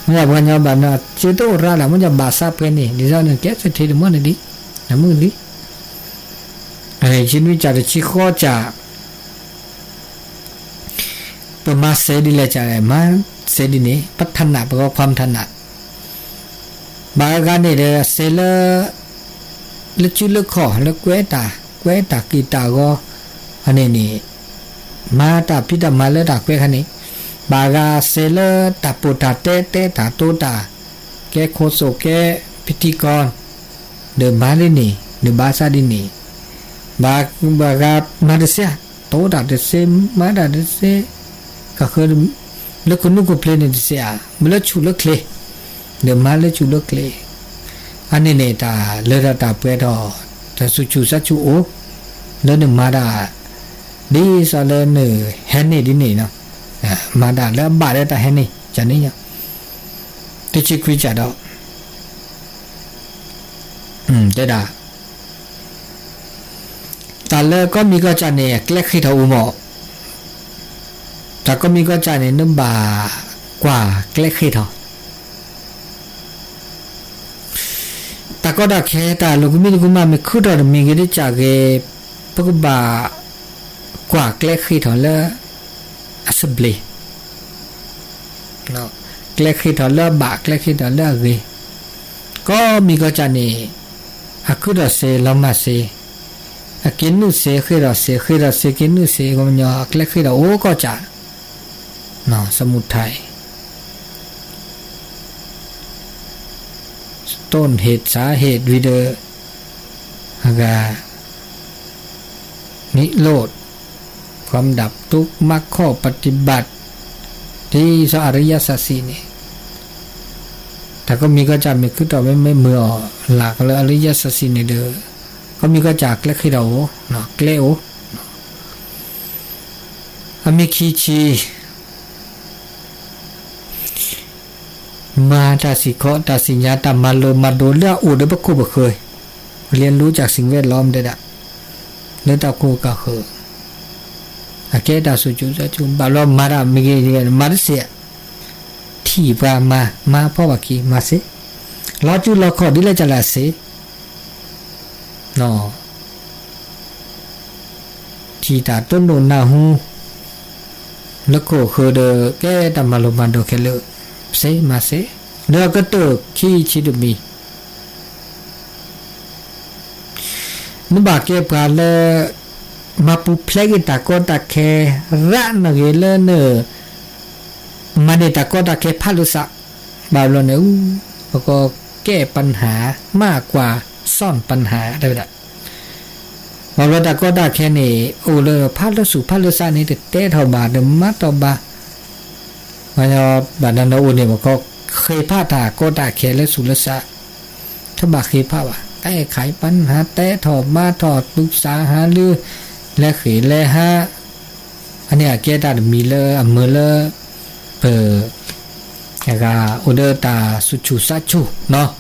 မ့ၢ်ယၤပှၤကညီဘၣ်နီၤ စ့တအိၣ်ရၣ်ဒၣ် မ့ၢ်ယၤဘၣ်ဆၣ်ပှဲၤန့ၣ် ဒ်သိးန့ၣ် ကဲစ့ထ့တမီၢ်န့ၣ်လံ နမုၢ်လံ ဆံနွံစးတဆံဃိးစး ပမၤစ့ဒ်လဲၣ်စးလဲၣ် မၤစ့ဒ်န့ၣ် ပထနၢ် ပကီခွါမထနၢ် ဘၣ်ဂၤဂၤန့ၣ်ဒီးစ့လၢ လၢစုလၢခီၣ် လၢကွဲးတၢ် ကွဲးတၢ်က့ၤတၢ်ဂီၤ အန့ၣ်န့ၣ် မၤတၢ်ဖံးတၢ်မၤလၢတၢ်ကွဲးခါန့ၣ် ဘၣ်ဂၤစ့လၢတၢ်ပိာ်တၢ်တဲ တဲတၢ်တိတၢ် ကဲခိၣ်စိၣ်ကဲ ပထံကီ ဒီးမၤဒ်န့ၣ် ဒီးဘၣ်ဆၣ်ဒ်န့ၣ် ဘၣ် ဘၣ်ဂၤမၤတစ့ဧါ တိတၢ်တစ့ မၤတၢ်တစ့ ကဃၢ လၢကနူးကဖျ့န့ၣ်တစ့ဧါ မ့ၢ်လၢဆူၣ်လၢချ့ ဒီးမၤလၢဆူၣ်လၢချ့ အန့ၣ်န့ၣ် တၢ်လၢတၢ်ပှဲၤထီၣ် တၢ်သူၣ်ဆူၣ်သးဆူၣ်အိၣ် လၢနမၤတၢ် ဒ်သိးလၢနဟဲန့ၢ်ဒ်န့ၣ်နီၤ မၤတၢ်လၢအဘၣ်လၢတၢ်ဟဲန့ၢ် ကန့ၣ် တဆံခွံစးဒီး တဲဒၣ် တၢ်လၢကီၢ်မံၤကီၢ်စဲၣ်န့ၣ် ကျဲဃ့ထီၣ်အိၣ်မး, တၢ်ကီၢ်မံၤကီၢ်စဲၣ်န့ၣ် နဘၣ်ကွၢ်ကျဲဃ့ထီၣ်, တၢ်ကီတၢ်ခဲ တၢ်လိာ်ကမံၤတကမၣ် မ့ၢ်ခုထီၣ်တမံၤဂ့ၤတစဲးဂ့ၤ, ပကဘၣ်ကွၢ်ကျဲဃ့ထီၣ်လၢ အဆံးဘျ့ ကျဲဃ့ထီၣ်လၢအဘၣ် ကျဲဃ့ထီၣ်လၢအဂ့ၤ, ကီၢ်မံၤကီၢ်စဲၣ်န့ၣ် အခုထီၣ်စ့လီၤမၢ်စ့, အက့ၤနုာ်စ့ ဃ့ထီၣ်စ့ ဃ့ထီၣ်စ့က့ၤနုာ်စ့ ကညီအကျဲဃ့ထီၣ်အိၣ်ကီၢ်စဲၣ်, စမူထါအံၤ ต้นเหตุสาเหตุ ဝံၤဒီး အဂၤ นิโรธ ความดับทุกข์ มรรคข้อปฏิบัติ ဒ်သိးအရိယစာစံးန့ၣ်, တၢ်ကီၢ်မံၤကီၢ်စဲၣ်မ့ၢ်ခုထီၣ် မ့မ့ၢ်မုာ်အီၤလၢ်ကလၢအရိယစာစံးန့ၣ်ဒီး, ကီၢ်မံၤကီၢ်စဲၣ်ကျဲဃ့ထီၣ်အိၣ်, ကျဲအိၣ်, အမ့ၢ်ခံဆံ မၤတၢ်စံၣ်ခီ တၢ်စံၣ်ညါ တၢ်မၤလိမၤဒိးလၢအအိၣ်ဒီးပခိၣ်ပဃၢၤ, เรียนรู้จากสิ่งแวดล้อม တဲဒၣ်, လၢတၢ်ကိၢ်ကၢ်ဃၢၤ, အကဲတၢ်ဆူၣ်ဆူၣ်ဆူၣ် ဘၣ်ဘျီမၤတၢ်မ့ၢ်ဂ့ၤ မၤတစ့ၢ်, ထံၣ်ပှၤမၤ မၤဖီၣ်ဘၣ်ခံ မၤစ့, လီၤစုလီၤခီၣ်ဒ်လဲၣ်ကလဲၣ်စ့ ထံၣ်တၢ်တိၢ်နီၣ်နၢ်ဟူ လၢခိၣ်ဃၢၤဒီး ကဲတၢ်မၤလိမၤဒိးခဲလၢာ်, စ့မၤစ့, လၢအကတၢၢ်ခံဆံတမံၤ, နဘၣ်ကဲပှၤလၢ မၤပူၤဖျဲးက့ၤတၢ်ကီတၢ်ခဲ ရၣ်နဂ့ၤလၢန မၤန့ၢ်တၢ်ကီတၢ်ခဲဖးလၢစး, ဘၣ်ဘျီန့ၣ် ပကကဲပနၢ် မးကွၢ်စီၣ်ပနၢ် တဲဝဲဒၣ်, ဘၣ်ဘျီတၢ်ကီတၢ်ခဲန့ၣ် အိၣ်လၢဖးလၢဆူၣ်ဖးလၢစးန့ၣ် တတဲထီၣ်ဘၣ် တမၤတီၢ်ဘၣ်, ဘၣ်နၤနအိၣ်န့ၣ် ပက ဃ့ဖးတၢ်ကီတၢ်ခဲလၢာ်ဆူၣ်လၢာ်စး, တဘၣ်ဃ့ဖးဘၣ်, တၢ်အဲၣ်ခးအံၤပှၤနဟါ တဲထီၣ်မၤထီၣ် သူၣ်စၢ်ဟးလၢ လဲၤဃ့ၢ်လဲၤဟး, အန့ၣ်အကဲတၢ်တမံၤလၢအမုာ်လၢ ပ အဂၤအိၣ်ဒီးတၢ်သူၣ်ဆူၣ်သးဆူၣ်နီၤ,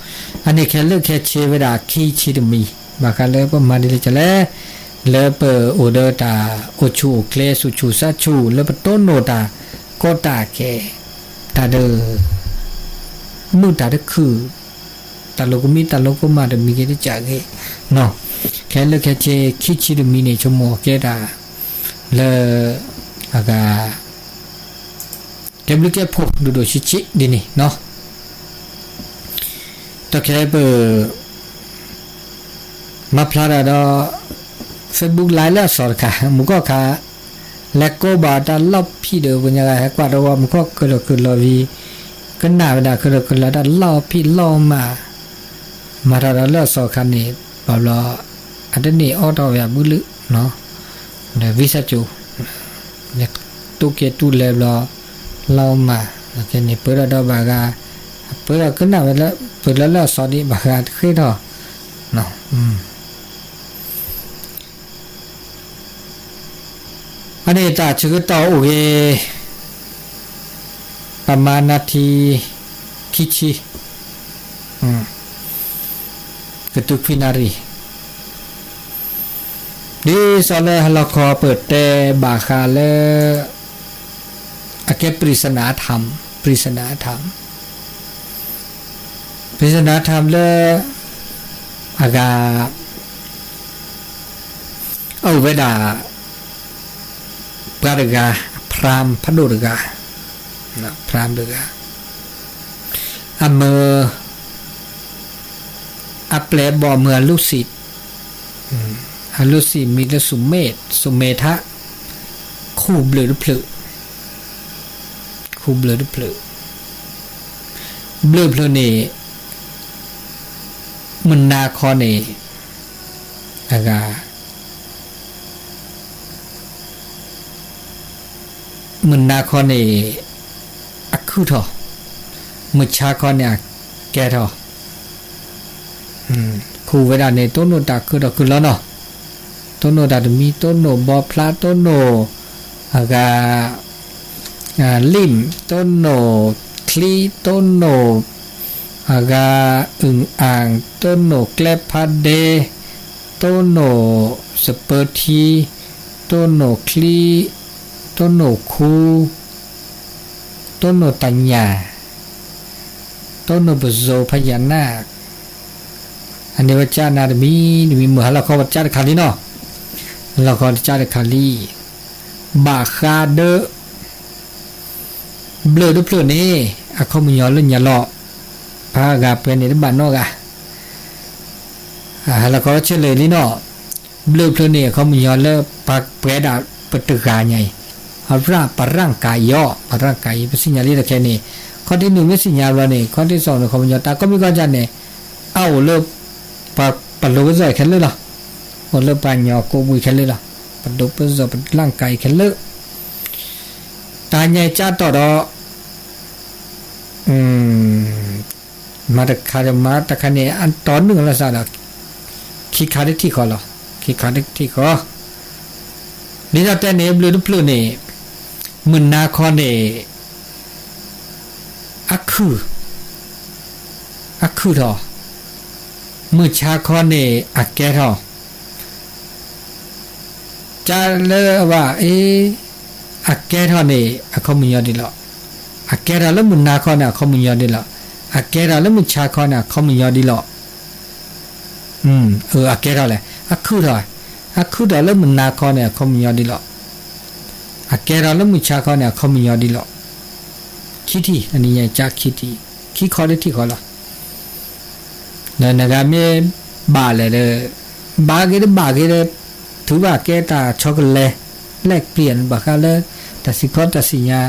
အန့ၣ်ခဲလၢာ်ခဲဆ့ဝဲဒၣ်ခံဆံတမံၤ, ဘၣ်ဃးလၢပမၤဒ်လဲၣ်ဒ်လဲၣ်, လၢပအိၣ်ဒီးတၢ်အိၣ်ဆူၣ်အိၣ်ချ့ သူၣ်ဆူၣ်သးဆူၣ် လၢပတိၢ်နီၣ်တၢ်ကီတၢ်ခဲ, တၢ်ဒီး မုာ်တၢ်တခုၣ်, တၢ်လိာ်ကမံတၢ်လိာ်ကမၣ်တမံၤဂ့ၤတကးဂ့ၤနီၤ, ခဲလၢာ်ခဲဆ့ခံဆံတမံၤန့ၣ် ဆိကမိၣ်ကဲတၢ် လၢ အဂၤ ကဲဘျုးကဲဖှိၣ်ဒိၣ်ဒိၣ်ဆံးဆံးဒ်န့ၣ်နီၤ, တခဲပ မၤဖျါတၢ်ဒီး Facebook Live လၢအစီၤတခါ မုၢ်ကီၢ်ခါ လဲၤကိးဘၣ်တၢ်လီၢ်ဖံးဒီး ပှၤညါဂၤဟဲကွၢ်တဝီ မုၢ်ကီၢ်ကလီၤကလီၤဝံၤ ကနၣ်ဝဲဒၣ်ကလီၤကလီၤတၢ်လီၢ်ဖံးလီၢ်မၤ မၤတၢ်ဒီးလၢအစီၤခါန့ၣ် ဘၣ်ဘျီ အတန့ၢ်အီၣ်ထီၣ်ဝဲအဘုလၢ ဒီးဝံသးစူၤ တိၢ်ကဲတူၢ်လဲၤဘျီ လီၤမၢ် န့ၣ် ပၢၤဒီးဒီးဘၣ်ဂၤ ပၢၤဒီးကနၣ်ဝဲလၢ ပၢၤလၢလၢအစီၤဒံးဘၣ်ဂၤတဃ့ထီၣ် အန့ၣ်တၢ်ဆၢကတီၢ်အိၣ်ဂ့ၤ ပမၤနၢ်ထံ ခံဆံ ကတုၤခွံနၣ်ရံၣ် ဒ်သိးလၢဟလီခီပတဲဘၣ်ဃးလၢ အကဲ ပရံၣ်စနၣ်ထၣ် ပရံၣ်စနၣ်ထၣ် ပရံၣ်စနၣ်ထၣ်လၢ အဂၤ အအိၣ်ဝဲဒၣ် ပှၤတဂၤ ဖရၣ်ဖးဒိၣ်တဂၤ ဖရၣ်တဂၤ အမုၢ် အပျဲၢ်အဘီၣ်မုၢ်အလူစံး အလူစံးမံၤလၢ စူမဲထး ခူၣ်ဘျုးတဖျၢၣ် ခူၣ်ဘျုးတဖျၢၣ် ဘျုးဖျၢၣ်န့ၣ် မုၢ်နၤခီန့ၣ် အဂၤ မုၢ်နၤခီန့ၣ် အခုၣ်ထီၣ်, မုၢ်ဆါခီန့ၣ် အကဲထီၣ်, ခူၣ်ဝဲဒၣ်န့ၣ် တိၢ်နီၣ်တၢ်ခုၣ်ထီၣ်ခုၣ်လီၤနီၤ, တိၢ်နီၣ်တၢ်တမံၤ တိၢ်နီၣ်ဘီဖျါ တိၢ်နီၣ် အဂၤ လံၣ် တိၢ်နီၣ်ချံ တိၢ်နီၣ် အဂၤ အုၣ်အၣ် တိၢ်နီၣ်ကျဲဖးဒဲ တိၢ်နီၣ်စပၢထံ တိၢ်နီၣ်ချံ တိၢ်နီၣ်ခူ တိၢ်နီၣ်တၢ်ညၣ် တိၢ်နီၣ်ပစိၤဖးယၤနၢ်, အန့ၣ်ဝဲကၠၣ်နၤတမံၤတမံၤ မုၢ်ဟါလီၤခီဝဲကၠၣ်တခါလံနီၤ, ဟါလီၤခီကၠၣ်တခါလံ, ဘၣ်ဃးဒီး ဘျုးတဖျၢၣ်န့ၣ် အခီပညီလၢညါလီၤ, ပှၤဂၤပှဲၤန့ၣ်တဘၣ်နီတဂၤ ဟါလီၤခီဆဲးလၢာ်လံနီၤ, ဘျုးဖျၢၣ်န့ၣ် အခီပညီလၢပှၤပှဲၤဒၣ်ပတဂၤညါအံၤ, အရၣ်ပရၣ်ကၤအံၤအီၤ ပရၣ်ကၤအံၤ ပသ့ၣ်ညါလံတခဲန့ၣ်, ခီၣ်ထံးနုာ်မ့ၢ်သ့ၣ်ညါဘျီန့ၣ် ခီၣ်ထံးစီၤန့ၣ် အခီပညီတၢ်ကိးမံၤကိးဂၤန့ၣ် အအိၣ်လၢ ပှၤပလိာ်ပစီၣ်အံၤခဲလၢာ်လီၤ, အိၣ်လၢပှၤကညီကိးပူၤအံၤခဲလၢာ်လီၤ, ပဒိးပစီၣ်ပလၣ်ကၤအံၤခဲလၢာ်, တၢ်ညါအံၤကၠၣ်တီၢ်ဒီး မၤတခါဒီးမၤတခါန့ၣ် အတီၢ်နုာ်လီၤစးဒီး ခံခါတထံၣ်ဃီလီၤ, ခံခါတထံၣ်ဃီ, ဒ်သိးတဲန့ၣ် ဘျုးတဖျၢၣ်န့ၣ် မုၢ်နၤခီန့ၣ် အခုၣ်, အခုၣ်ထီၣ်, မုၢ်ဆါခီန့ၣ် အကဲထီၣ် ကၠၣ်လၢအဝဲအ့ အကဲထီၣ်န့ၣ် အခီပညီဒ်လီၤ, အကဲထီၣ်လၢမုၢ်နၤခီန့ၣ် အခီပညီဒ်လီၤ, အကဲထီၣ်လၢမုၢ်ဆါခီန့ၣ် အခီပညီဒ်လီၤ, အကဲထီၣ်လဲၣ် အခုၣ်ထီၣ်, အခုၣ်ထီၣ်လၢမုၢ်နၤခီန့ၣ် အခီပညီဒ်လီၤ, အကဲထီၣ်လၢမုၢ်ဆါခီန့ၣ် အခီပညီဒ်လီၤ, ခံထံၣ် အန့ၣ်ညါကၠၣ်ခံထံၣ်, ခံခီတထံၣ်ဃီလီၤ ဒီးနဂၤမ့ၢ်ဘၣ်လဲၣ်ဒီး ဘၣ်ဂ့ၤတဘၣ်ဂ့ၤဒီး ထုးဘၣ်ကဲတၢ်ဆီကလဲၤ လဲၣ်ပျံၤဘၣ်ဃးလၢ တၢ်စံးခီတၢ်စံးညါ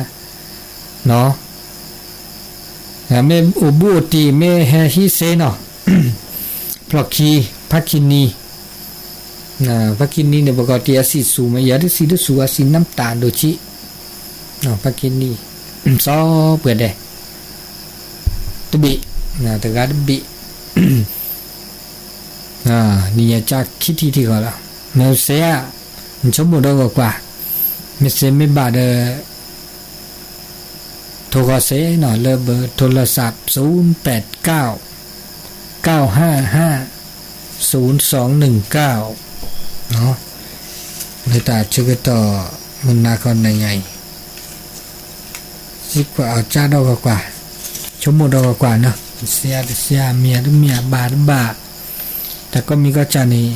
မ့ၢ်အိၣ်ဘူးအိၣ်တံၢ် မ့ၢ်ဟဲဟံးစ့နီၤ ဖျီၣ်ခံ ဖးခံနံၤ ဖးခံနံၤန့ၣ် ပကီၢ်တံၢ်အစံၣ်စူၤမ့ၢ် ယၤတစံၣ်တစူၤ အစံၣ်နၢ်တၢ်ဒိၣ်ဆံး ဖးခံနံၤ စီၤပှဲၤဒဲး တဘ့ၣ်, တဂၤတဘ့ၣ်, နံၤညါကၢ်ခံထံၣ်ထံၣ်ဃီလီၤ, မ့ၢ်စ့ဧါ, နဆိကမိၣ်ဒီးဂီၤကွၢ်, မ့ၢ်စ့မ့ၢ်ဘၣ်ဒီး ထိၣ်ဃီစ့နီၤ လၢဘၢထိလၢစး ศูนย์แปดเก้า เก้าห้าห้า ศูนย์สองหนึ่งเก้า လၢတၢ်ဆၢကတီၢ် မုၢ်နၤခီနံၤညါအံၤ စံးကွၢ်အီၤကၢ်ဒီးဂီၤကွၢ်, ဆိကမိၣ်ဒီးဂီၤကွၢ်နီၤ, စ့ဧါတစ့ဧါ မ့ၢ်ဧါတမ့ၢ်ဧါ ဘၣ်တဘၣ်, တၢ်ကိးမံၤကိးကၢ်န့ၣ်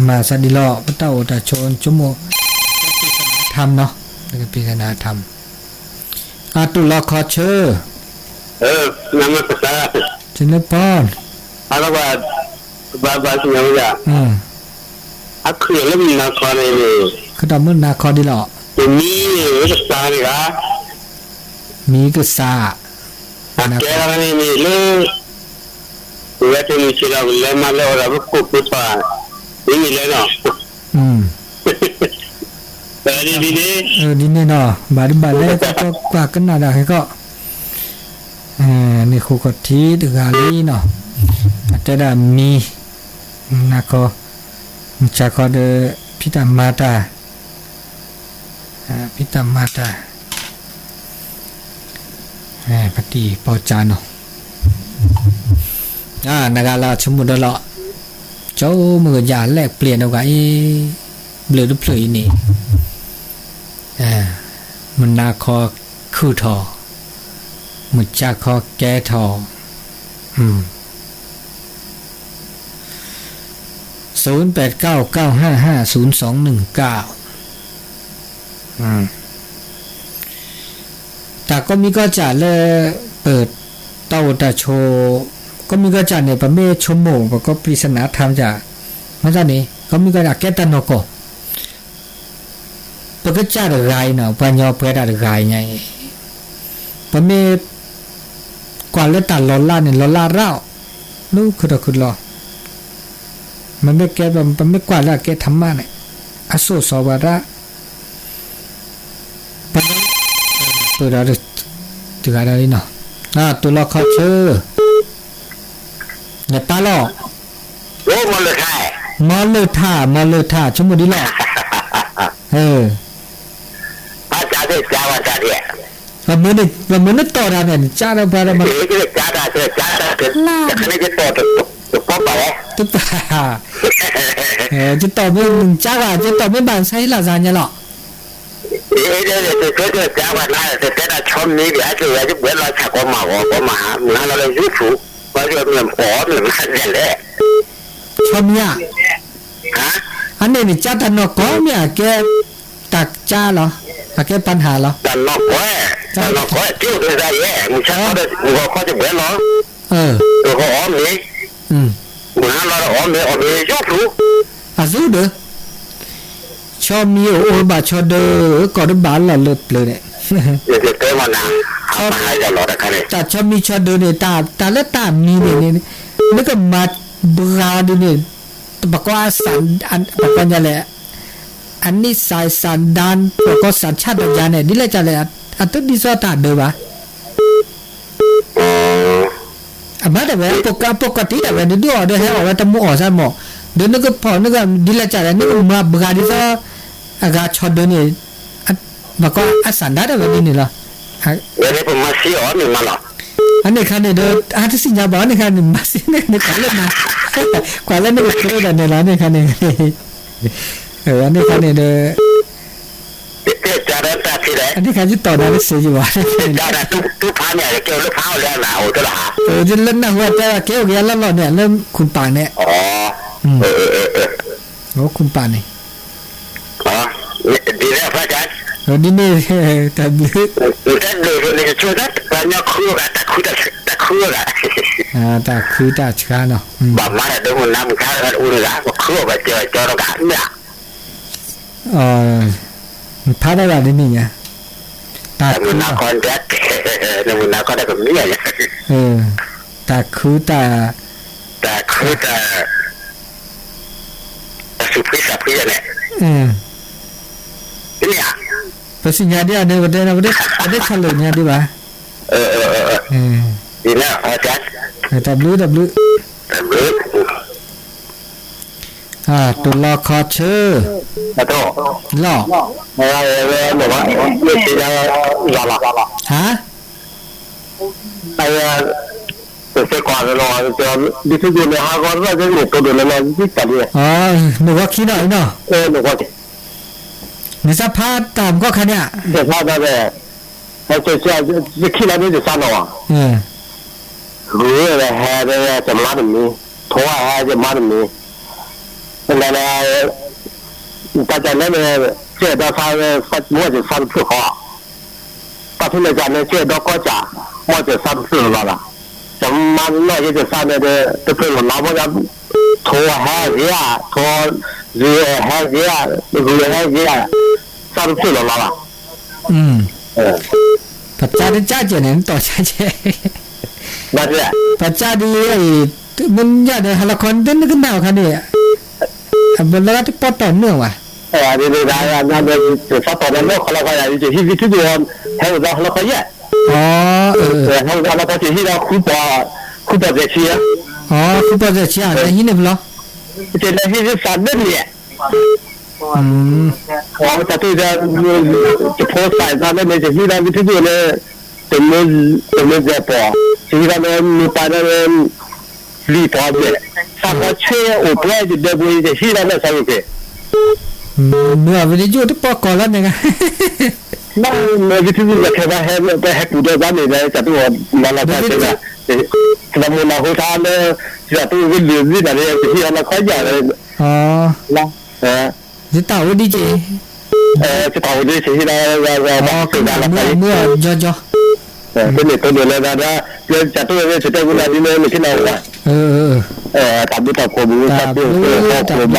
မၤသးဒ်လီၤ ပတၢ်အိၣ်တၢ်ဆိး ဆိကမိၣ် ထါမနီၤ, နကပ့ၤကနၣ်ထါမ, အတူၢ်လီၤခီဆၢ, နမ့ၢ်ကစၢ်, ကလၢပီၢ်, အလီၤကွၢ်, ဘၣ်ဘၣ်စံၣ်ညီၣ်ဝဲဒၣ်, အခုၣ်လၢမုၢ်နၤခီန့ၣ်န့ၣ်, ကဒီးမုၢ်နၤခီဒ်လီၤ, တမံၤန့ၣ်ဝဲကစၢ်န့ၣ်ဂၤ, မံၤကစၢ်, အကဲထီၣ်န့ၣ်န့ၣ်လၢ ပဝဲတနံၤဆံးလီၤ ပလဲၤမၤလၢအီၤဒီးပခိၣ်ပပှၢ်, မ့မ့ၢ်လဲၣ်နီၤ, ဒ်န့ၣ်, ဒ်န့ၣ်နီၤ ဘၣ်ဒ်ဘၣ်လဲၣ် ကကွၢ်ကနၣ်ဒၣ်ဟဲကီၢ်, န့ၣ်ဃိခီၣ်ထံးတဂၤလံနီၤ, အတဲဒၣ်မံၤ, မုၢ်နၤခီ, မုၢ်ဆါခီဒီး ဖံးတၢ်မၤတၢ် ဖံးတၢ်မၤတၢ်, ပတံၤပီၢ်ကၢ်နီၤ, နဂၤလၢဆိကမိၣ်ဒီးလီၤ, ကၠိမုၢ်ကယၤလဲၣ်ပျဲၢ်နီၤဂၤအံၤ, ဘျုးတဖျၢၣ်အံၤန့ၣ်, မုၢ်နၤခီခုၣ်ထီၣ်, မုၢ်ဆါခီကဲထီၣ်,ศูนย์แปดเก้า เก้าห้าห้า ศูนย์สองหนึ่งเก้า တၢ်ကိးမံၤကိးကၢ်လၢ ပတၢ်အိၣ်တၢ်ဆိး ကိးမံၤကိးကၢ်န့ၣ် ပမ့ၢ်ဆိကမိၣ် ပကိး ပျံၤစနၢၤထါမကၢ်, မ့ၢ်န့ၣ် ကိးမံၤကိးကၢ်ကဲတၢ်နီၢ်ကီၢ် ပကစၢ်တဂၤအံၤနီၤ ပှၤကညီပှဲၤတၢ်တဂၤအံၤညါအံၤ ပမ့ၢ်ကွၢ်လၢတၢ်လီၤလးန့ၣ် လီၤလးရၣ်အီၤ လၢခုၣ်ထီၣ်ခုၣ်လီၤ, မ့မ့ၢ်ကဲ ပမ့ၢ်ကွၢ်လၢအကဲထါမန့ၣ် အစိၣ်စီၤပှၤတၢ် ပှၤ ပၢၢ်ဒီး တဂၤဒီးလံနီၤ, တူၢ်လီၤခီဆၢ နပၢ်လီၤ မီလၢထါ, မီလၢထါ မီလၢထါ ဆိကမိၣ်ဒ်လီၤ, ပှၤမၢနတီၢ်တၢ်န့ၣ် နကၢ်ဒီးပှၤဒီးမၤ တပၢ်, ယတီၢ်မ့ၢ်နကၢ်ဂၤ ယတီၢ်မ့ၢ်ဘၣ်ဆါဟံၣ်လီၤစါညါလီၤ တကဲတကးပှၤနၤ တတဲတၢ်ဆီမံၤဒံး အကဝဲယဘှဲလီၤဆၣ် ကီမၤဂီၤကီမၤဟါ မုၢ်ဟါလီၤလၢယုၢ်ထူၣ် ပှၤယမ့ၢ်အီၣ်မ့ၢ်မၤဒ်လဲၣ် ဆီမံၤဧါ, အန့ၣ်န့ၣ် ကၢ်တၢ်နီၢ်ကီၢ်မ့ၢ်အကဲ တၢ်ကၢ်လီၤ, အကဲပှၤနဟါလီၤ, တၢ်နီၢ်ကီၢ်, တၢ်နီၢ်ကီၢ် ကၠိၣ်ကစၢ်ယဲၢ် မုၢ်ဆါခီဒီး မုၢ်ဂီၤခီယဘှဲလီၤ, အီၣ်မ့ၢ်, မုၢ်ဟါလီၤဒီးအီၣ်မ့ၢ် အီၣ်မ့ၢ်ယုၢ်ထူၣ်, အသူဒီး ဆီမံၤအိၣ်အိၣ်ဘၣ်ဆီဒၢ ကီၢ်တဘၣ်လီၤလၢပျၢၤန့ၣ်, တၢ်ဆီမံၤဆီဒၢန့ၣ် တၢ်လၢတၢ်မံၤန့ၣ်န့ၣ် နကမၤဘှါဒ်န့ၣ် ပကိးအစၣ် ပကိးညါလဲၣ် အနံၣ်စၢ်စၣ်ဒၣ် ပကိးစၣ်ဆၣ်တယၤန့ၣ် ဒ်လဲၣ်ကလဲၣ် အတဒ်သိးတၢ်ဒၢဘၣ် အမၤတၢ်ဝဲ အပိာ်ကီၢ်တံၢ်တၢ်ဝဲ နဒုးအီၣ်ဒီးဟဲအီၣ်ဝဲတမူအီၣ်စၢ်မး, ဒီးနကဖီၣ်နကဒ်လဲၣ်ကလဲၣ် နကမၤဘှါဒ်သိး အဂၤဆီဒၢန့ၣ် ပကိးအစၣ်ဒၣ်တၢ်ဝဲဒ်န့ၣ်လီၤ. ဝဲဒၣ်ပမၤစံအီၤန့ၣ်မးလီၤ. အန့ၣ်ခါန့ၣ်ဒီး အတသ့ၣ်ညါဘၣ် အန့ၣ်ခါန့ၣ် မၤစံန့ၣ် ကွၢ်လၢနၤ ကွၢ်လၢနကကြၢးဒၣ်န့ၣ်လီၤ အန့ၣ်ခါန့ၣ် အန့ၣ်ခါန့ၣ်ဒီး တၢ်ဒီးတၢ်ထံၣ်ဒီး အန့ၣ်ခါယတီၢ်နၤလၢစ့ယဘၣ် တၢ်ဒီးတူၢ်ဖးန့ၣ် ကဲလၢဖးအီၤလၢအနၢ်အိၣ်တလီၤဟး လၢနၢ်ဟူအတဲကဲအိၣ်က့ၤအလီၢ်လီၢ်န့ၣ် လၢခိၣ်ပၢ်န့ၣ် အိၣ်ခိၣ်ပၢ်န့ၣ် ဒ်န့ၣ် တၢ်ဘျုး တၢ်ဘျုး ပှၤညီခုဂၤ တၢ်ခုတၢ်ဆှါနီၤ ဘၣ်မၤတၢ်ဒိမုၢ်နၤမုၢ်ခါဂၤတအိၣ်လၢဂၤ ပခုအီၣ်ဘၣ်စၢၤဘၣ်ကၠီတဂၤမ့ၢ်ဧါ နဖးတၢ်ဘၣ်ဒ်န့ၣ်ညါ တၢ်ခု နမုၢ်နၤခီဒီးကမံၤညါ တၢ်ခုတၢ် တၢ်ခုတၢ် တၢ်သူၣ်ဖှံသးဖှံယၤန့ၣ် မ့ၢ်ဧါ ပသ့ၣ်ညါဒ်အန့ၣ် ပတဲ ပတဲဆီၣ်လၢညါဒ်ဘၣ် အၢ အၢ အၢ အၢ ဒ်လဲၣ်, တၢ်ဘျုး တၢ်ဘျုး, တၢ်ဘျုး, တိၤလီခီဆၢ, လီၤ, လီၤ, ဟါ, တစဲးကွၢ်လီၤ, ဒ်သိးန့ၣ် ဟးဂီၤသ့ၣ်န့ၣ် တိဒိၣ်လီၤလီၤ တၢ်လံ, နဂီၤခံနီၤအံၤနီၤ, နဂီၤခံ, နစးဖးတၢ်မကီၢ်ခါန့ၣ်ဧါ, ယဖးတၢ်န့ၣ်, ယခံလီၤန့ၣ် ယစးနီၤ, ဂုၤဝဲဟဲ ယမါတမံၤ, ထိးဝဲဟဲ ယမါတမံၤ, န တၢ်တၢ်လၢန့ၣ် စဲးဒီးစး မီၢ်ယစးတဖျၢၣ်ဃီ, တၢ်ဖဲလဲၣ်ကၢ်န့ၣ် စဲးဒီးကီၢ်ကၢ်, မီၢ်ယစးတဖျၢၣ်လီၤလီၤ, ယမါနီၢ်ယဲယစးန့ၣ်ဒီး တဖျၢၣ်လီၤလီၤ မီၢ်ယ ထိးဟဲဂ့ၤဧါ, ထိး ဂုၤဟဲဂ့ၤဧါ, ဂုၤဟဲဂ့ၤဧါ, စးတဖျၢၣ်လီၤလီၤလီၤ ပစးတကဲးန့ၣ် နတီၢ်ကဲး, ပစးဒ်အံၤ, မ့ၢ်ညါဒီး ဟါလီၤခီနတနကနၣ်အခါန့ၣ်, အဘၣ်လၢတပီၢ်တီၢ်နုာ်ဝဲ, ဒ်န့ၣ်ဒၣ် ပစးတီၢ်ဒီးလၢဟါလီၤခီယၤ ယဟံးဝံထူဒိၣ် ဟဲအိၣ်ဒီးဟါလီၤခီယဲၢ်, ဟဲအိၣ်ဒီးဟါလီၤခီယဟံးဒီးဃုပီၢ်, ဃုပီၢ်စဲးဆံ, ဃုပီၢ်စဲးဆံ ဟံးန့ၢ်ဖဲလဲၣ်, ယဟံးသးဒ်န့ၣ် တၢ်တူၢ်ဒီး ယဖိသၣ်သးလၢန့ၣ် ယဟံးဒီးဝံထူဒိၣ်န့ၣ် တမ့ၢ်စဲးပီၢ်, ယဟံးဒီးလၢမ့ၢ်ပၢ်ဒီး လွံၢ်ပီၢ်ဘျဲၣ်, သးပီၢ်ဆ့အိၣ်ပှဲၤယဒၢးပူၤ ယဟံးဒီးလၢစီၤယိၤက့ၤ, မ့ၢ်အဝဲန့ၣ်ယိၣ်တပီၢ်ကီၢ်လီၤန့ၣ်, မ့ၢ်ဝံထူဒိၣ်ခဲဘၣ်ဟဲ ပဟဲကူၣ်ဒီးဘၣ်န့ၣ်ဒီး တၢ်တူၢ်အီၤလီၤလီၤဆဲးဆဲး, တၢ်မူနၢ်ဟူထါလၢ တၢ်တူၢ်ဝဲလၢာ်ဝံၤတၢ်န့ၣ် ယဟံးဒီးလၢခီယၢ်လီၤ ယတၢ်အိၣ်ဒ်က့ၤ, ယတၢ်အိၣ်ဒ်က့ၤဟံးဒီး မုၢ်အီၤယီယီ, တန့ၣ်တိဒိၣ်လၢဒၣ်ဒၣ်, ယတၢ်တူၢ်ဝဲ ယတဲဝဲလၢဒ်န့ၣ် နထံၣ်နၤဝဲ, တၢ်ဘျုးတၢ်ဖှိၣ်ဘူး တၢ်ဘျုးတၢ်ဖှိၣ်ဘူးဘၣ်,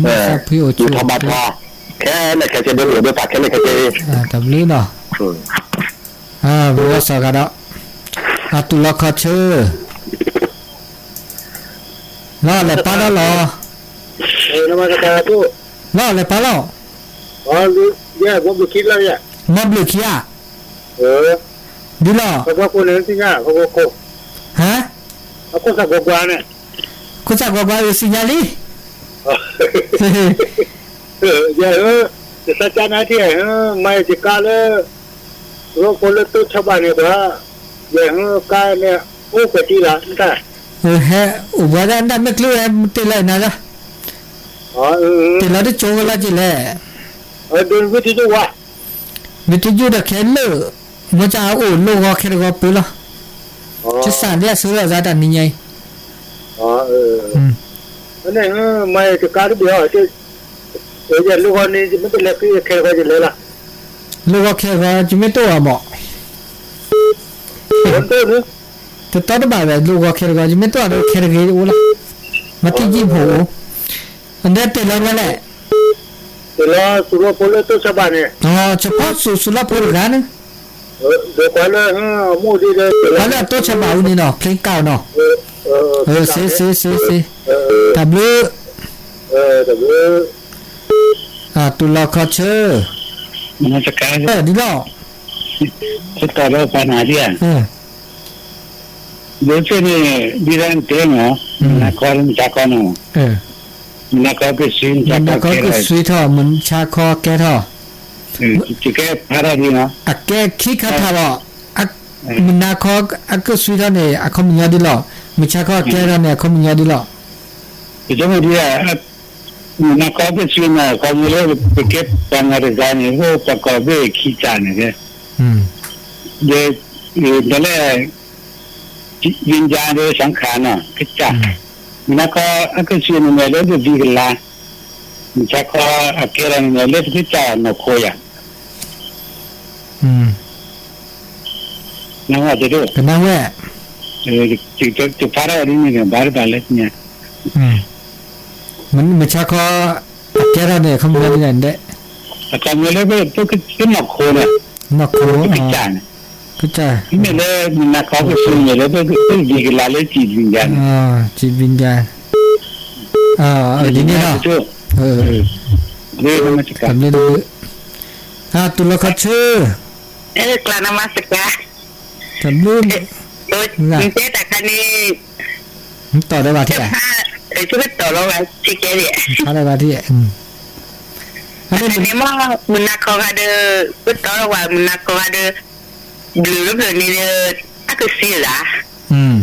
မုၢ်သးဖှံအိၣ်ဆူၣ်အိၣ်ချ့, ခဲလၢာ်ခဲဆ့ဒိၣ်ဒိၣ်သးခဲလၢာ်ခဲဆ့, တၢ်ဘျုးနီၤ, ဝဲစီၤဂၤဒီး, အတူၢ်လီခီဆၢ လီၤလဲၤပာ်လီၤလီၤ, လီၤလဲၤပာ်လီၤ, မ်ဘျုးခံဧါ, ဒ်လီၤ, ဟါ, ခိၣ်သၣ်ကွၢ်ကွၢ်အုးသ့ၣ်ညါလံ, ယဲ, ယသးကါနါထံၣ်, မၤယကါလၢ ရိဖိလၢတိဆၢဘၣ်န့ၣ်ပှၤ, ယဲကါန့ၣ် အိၣ်ကွဲးတံၢ်လီၤ, ဟဲအိၣ်ပှၤဒၣ်နတၢ်မ့ၢ်ကျိၤဝဲမ့ၢ်တ့ၢ်လီၤနၤလီၤ, တ့ၢ်လီၤတကၠိဝဲလီၤက့ၤလဲၣ်, ဝံၤတယုၢ်ဒီးခဲလၢာ်, မ့ၢ်ကအိၣ်လိၣ်ဂီၤခဲတဂီၤပၢလီၤ, ကစၢ်လၢအဆၢထၢၣ်သးတၢ်နံၤညါအံၤ, န့ၣ်, မၤယကါတဘ့ၣ်အီၤ, လိၣ်ဂီၤန့ၣ် ယမ့ၢ်တလဲၤဃ့ခဲတဂီၤယလဲၤလီၤ, လိၣ်ဂီၤခဲတဂီၤ ယမ့ၢ်တအိၣ်အီၤမး, တတီတဘၣ်ဝဲ လိၣ်ဂီၤခဲတဂီၤ ယမ့ၢ်တအိၣ်ဒီးခဲတဂ့ၤအိၣ်လီၤ, မၤထံၣ်ယံၣ်ဖိအိၣ်, အဒဲတ့ၢ်လီၤညါလဲၣ်, တ့ၢ်လီၤစူၤလီၤဖိလၢတိဆၢဘၣ်န့ၣ်, ဆၢဖီစူၤ စူၤလီၤဖိတဂၤန့ၣ်, ပှၤလၢအတိဆၢဘၣ်အူန့ၣ်နီၤ ဖျ့ကၢ်နီၤ, စ့စ့စ့စ့, တၢ်ဘျုး, တူၢ်လီၤခီဆၢ, ဒ်လီၤ, တၢ်လၢပှၤနၤဒ်ဧါ, ဒ်န့ၣ် ဒ်လၢနတဲမး, မုၢ်နၤခီလၢမုၢ်ဆါခီန့ၣ်, မုၢ်နၤခီက့ၤဆှံ မုၢ်နၤခီက့ၤဆှံထီၣ် မုၢ်ဆါခီကဲထီၣ်, ယကဲဖးထီၣ်ဒ်နီၤ, အကဲခံခါထီၣ်ဘၣ်, မုၢ်နၤခီအက့ၤဆှံထီၣ်န့ၣ် အခီပညီဒ်လီၤ, မုၢ်ဆါခီကဲထီၣ်န့ၣ် အခီပညီဒ်လီၤ, ပမ့ၢ်ဒ် မုၢ်နၤခီက့ၤဆှံန့ၣ် အခီပညီလၢပကဲပှၤနီတဂၤန့ၣ် အိၣ်ပှၤကိးဘ့ၣ်ခံကၢ်န့ၣ်, ဒီးလဲၣ် ယညါဒီး သံခါနီၤ ကစၢ်, မုၢ်နၤခီအက့ၤဆှံန့ၣ် မ့ၢ်လၢပဒံကလၤ, မုၢ်ဆါခီအကဲထီၣ်န့ၣ် မ့ၢ်လၢပကစၢ်နီၢ်ခိယၤ, နဝဲ, ယဖးထီၣ်ဒ်န့ၣ် ဘၣ်တဘၣ်လၢညါ, မုၢ်ဆါခီအကဲထီၣ်န့ၣ် အခီပညီဒ်လဲၣ်, အခီပညီလၢပနီၢ်ခိန့ၣ်, နီၢ်ခိ, ကစၢ်န့ၣ်, ကစၢ်, မ့ၢ်လၢမုၢ်နၤခီက့ၤဆှံန့ၣ် လၢပဒံကလၤလၢစံးဘျုးယၤန့ၣ်, စံးဘျုးယၤ, ဒ်န့ၣ်လီၤ, တၢ်ဘျုးတဘျုး, တူၢ်လီၤခီဆၢ, တၢ်ဘျုး, နတဲတၢ်ခါန့ၣ်, နတီၢ်ဒီးဘၣ်ထံၣ်ဧါ, ယကတီၢ်လီၤဘၣ်ထံၣ်ကဲန့ၣ်, ဖးလၢဘၣ်ထံၣ်, အန့ၣ်မ့ၢ်, မုၢ်နၤခီဂၤဒီး, ပတီၢ်လီၤဝဲမုၢ်နၤခီဂၤဒီး, ဘျုးလၢဘျုးန့ၣ်ဒီး, အကစံလၢ်,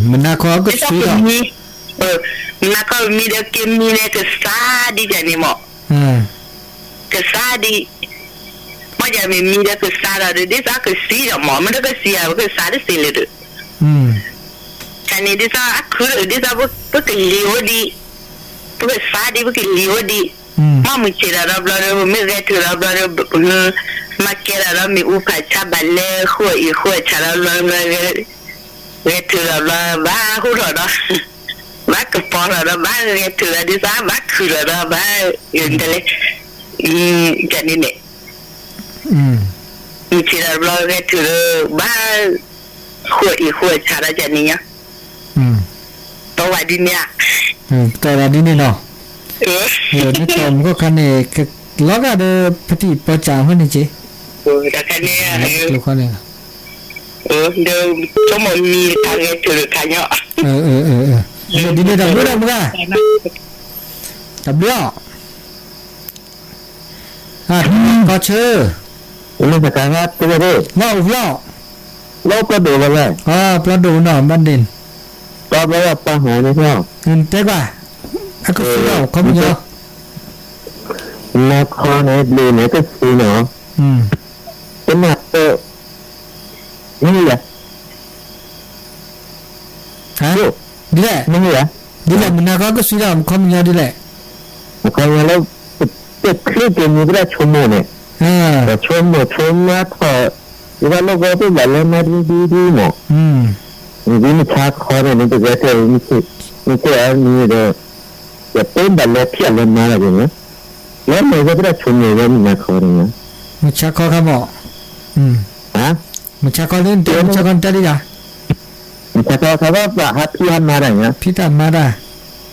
မုၢ်နၤခီကစံဒီး, မုၢ်နၤခီမံဒီးကမံဒီးကစၢ်ဒ်န့ၣ်မး ကစၢ်ဒ်, မ့ၢ်ယမ့ၢ်မံဒီးကစၢ်ဒီး ဒ်သိးကစံဒီးမး မ့ၢ်တကစံဧါ ပကစၢ်တစံးလၢၤဒီး, တၢ်န့ၣ်ဒ်သိးအခု ဒ်သိးပကလံၤအိၣ်ဒံး, ပကစၢ်ဒံး ပကလံၤအိၣ်ဒံး, မ့ၢ်မုၢ်ဆ့ၣ်ဒီးဘျီဒီး ပမ့ၢ်ဂဲၤထၢၣ်ဒီးဘျီဒီး, မၤကဲဒီးဒီးမ့ၣ်အူဖးဆါဘၣ်လဲၤဃိအံၤဃိဆးဒီးဘျီ, ဂဲၤထၢၣ်ဒီးဘျီ ဘၣ်ဟူထီၣ်ဒီး ဘၣ်ကပီၤထီၣ်ဒီး ဘၣ်ဂဲၤထၢၣ်ဒီးဒ်သိး ဘၣ်ခုၣ်ထီၣ်ဒီး ဘၣ်, တလဲ, ကန့ၣ်န့ၣ်, မုၢ်ဆ့ၣ်ဒီးဘျီဂဲၤထၢၣ်ဒီး ဘၣ်, ဃိအံၤဃိဆးဒီးကန့ၣ်ညါ, တီၢ်ဝဲဒ်န့ၣ်ဧါ, တီၢ်ဝဲဒ်န့ၣ်လီၤ, နတီၢ်မူခိၣ်ခါန့ၣ်, လီၤဂာ်ဒီး ပတံၤပီစးဝဲန့ၣ်က့ၤ, တခါန့ၣ်, ဒီး, ဆိကမိၣ်မံတခါဂဲၤထၢၣ်တခါညီ, ဒ်န့ၣ်တၢ်ဘျုးဒီးမုၢ်ဂၤ, တၢ်ဘျုးအီၤ, ကီၢ်ဆၢ, လီၢ်အိၣ်ဖျီၣ်, ပျီဒိၣ်နီၤ ဘၣ်ဒ့ၣ်, နတဲကွၢ်, အကစံလီၤ ခီပညီ, နခီန့ၣ်ဘျုးန့ၣ်ကစံနီၤ, တနၢ်ပၢၢ်, မ့ၢ်ယၤ ဒ်လဲၣ်, ဒ်လဲၣ် မုၢ်နၤခီကစံဒီး ခီပညီဒ်လဲၣ်, အခီပညီလၢ, တချုးက့ၤမံသရၣ်ဆိကမိၣ်န့ၣ်, တဆိကမိၣ်ဆိကမးထီၣ်, ဒ်သိးလီၢ်ကီၢ်သ့ၣ်ဘၣ်လဲၤမၤဒ်ဒ်ဒ်မး, ဒ်မုၢ်ဆါခီန့ၣ် နတဂဲၤထၢၣ်, မ့ၢ်ကဲအမံၤဒီး, ယတဲဘၣ်လဲၤဖျဲၣ်လဲၤမၤလီၤက့ၤန့ၣ်, လၢမ့ၢ်ဝဲသရၣ်ဆိကမိၣ်ဝဲမုၢ်နၤခီန့ၣ်, မုၢ်ဆါခီခါမး မုၢ်ဆါခီလၢနတဲ မုၢ်ဆါခီနတဲဒ်ယၤ, မုၢ်ဆါခီခါဘၣ်ဟးဖံးဟးမၤတၢ်ညါ, ဖံးတၢ်မၤတၢ်,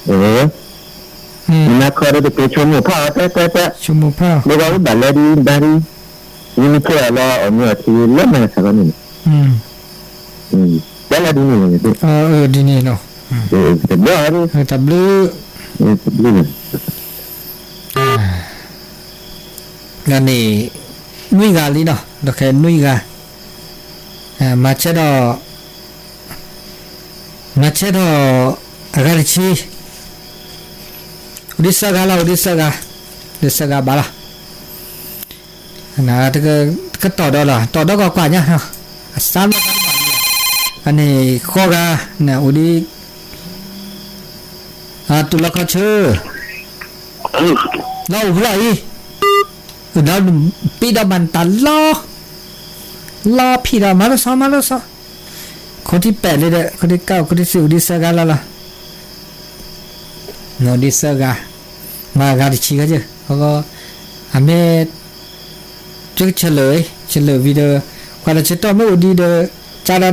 မုၢ်နၤခီဒီးတက့ၤဆိကမိၣ်ဖးအီၤတဲတဲတဲ, ဆိကမိၣ်ဖးအီၤ, လၢဂီၢ်ဘၣ်လဲၤဒ်ဘၣ်ဒ်, မ့မ့ၢ်ခဲအလီၤအီၤမ့ၢ်အီၤထံလၢမၤတၢ်ခါဘၣ်န့ၣ်, တဲလၢဒ်န့ၣ်, ဒ်န့ၣ်လီၤ, တၢ်ဘျုး, တၢ်ဘျုး, န့ၣ်, နွံဂၤလံနီၤ ဒီးခဲနွံဂၤ, မၤဆဲးဒီး, မၤဆဲးဒီး, အဂၤတဆံ, အိၣ်ဒံးသၢဂၤလီၤ အိၣ်ဒံးသၢဂၤ, ဒံးသၢဂၤဘၣ်လီၤ, ကတီၢ်ဒီးလီၤ တီၢ်ဒီးကွၢ်ကွၢ်ညါ, အစါမ့ၢ်, အန့ၣ်ဃီဂၤ, အိၣ်ဒံး တူၢ်လီၤခီဆၢ, လီၤအိၣ်ဖျီၣ်အံၤ, ဒီးပံဒီးမၤတၢ်လီၤ, လီၤဖံးဒီးမၤလိစီ မၤလိစီ, ခိၣ်ထံးပဲာ်လံဒီး ခိၣ်ထံးကၢ် ခိၣ်ထံးသံ အိၣ်ဒံးသၢဂၤလီၤလီၤ, အိၣ်ဒံးသၢဂၤ, မၤဂၤတဆံခါက့, အမ့ၢ် ကဆၢလၢာ်, ဆၢလၢာ်ဝံၤဒီး, ကွၢ်ဒီးဆၢတီၢ်မ့ၢ်အိၣ်ဒံးဒီး, ကၢ်ဒီ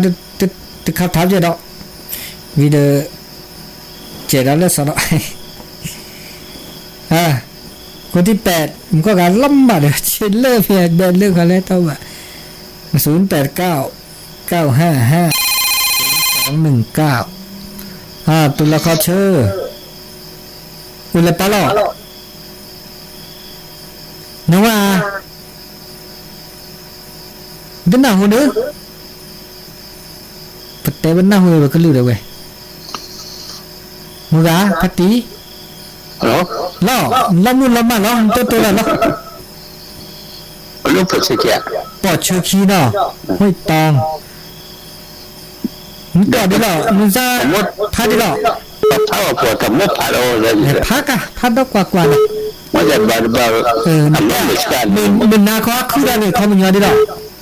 း, တခါဖျါပျဲၢ်ဒီး, ဝံၤဒီး, ကဲးဒီးလၢစီၤဒီး, ခိၣ်ထံးပဲာ်, မုၢ်ကီၢ်ဂၤလီၤမၢ်ဒီး ဆ့လၢဖဲဒဲးလၢခီလဲၣ်တီဘၣ်, ศูนย์แปดเก้า เก้าห้าห้า สองหนึ่งเก้า, တူၢ်လီၤခီဆၢ, အိၣ်လဲၤပာ်လီၤ နဝဲ, တနၢ်ဟူဒီး, ပတဲပနၢ်ဟူပကလုၢ်ဒီးဝဲ, မုၢ်ဂၤ ဖါတံၢ်, လီၤ, လီၤမုၢ်လီၤမၢ်လီၤ နတိတိလၢ်လီၤ, ပိာ်ဆၢခံနီၤ, မ့ၢ်တီၤ, နတီၤဒ်လီၤ နစါ, ဖးဒ်လီၤ, ဖးကါ ဖးဒီကွၢ်ကွၢ်လီၤ, မုၢ်နၤခီခုဒၣ်န့ၣ် ခီပညီဒ်လီၤ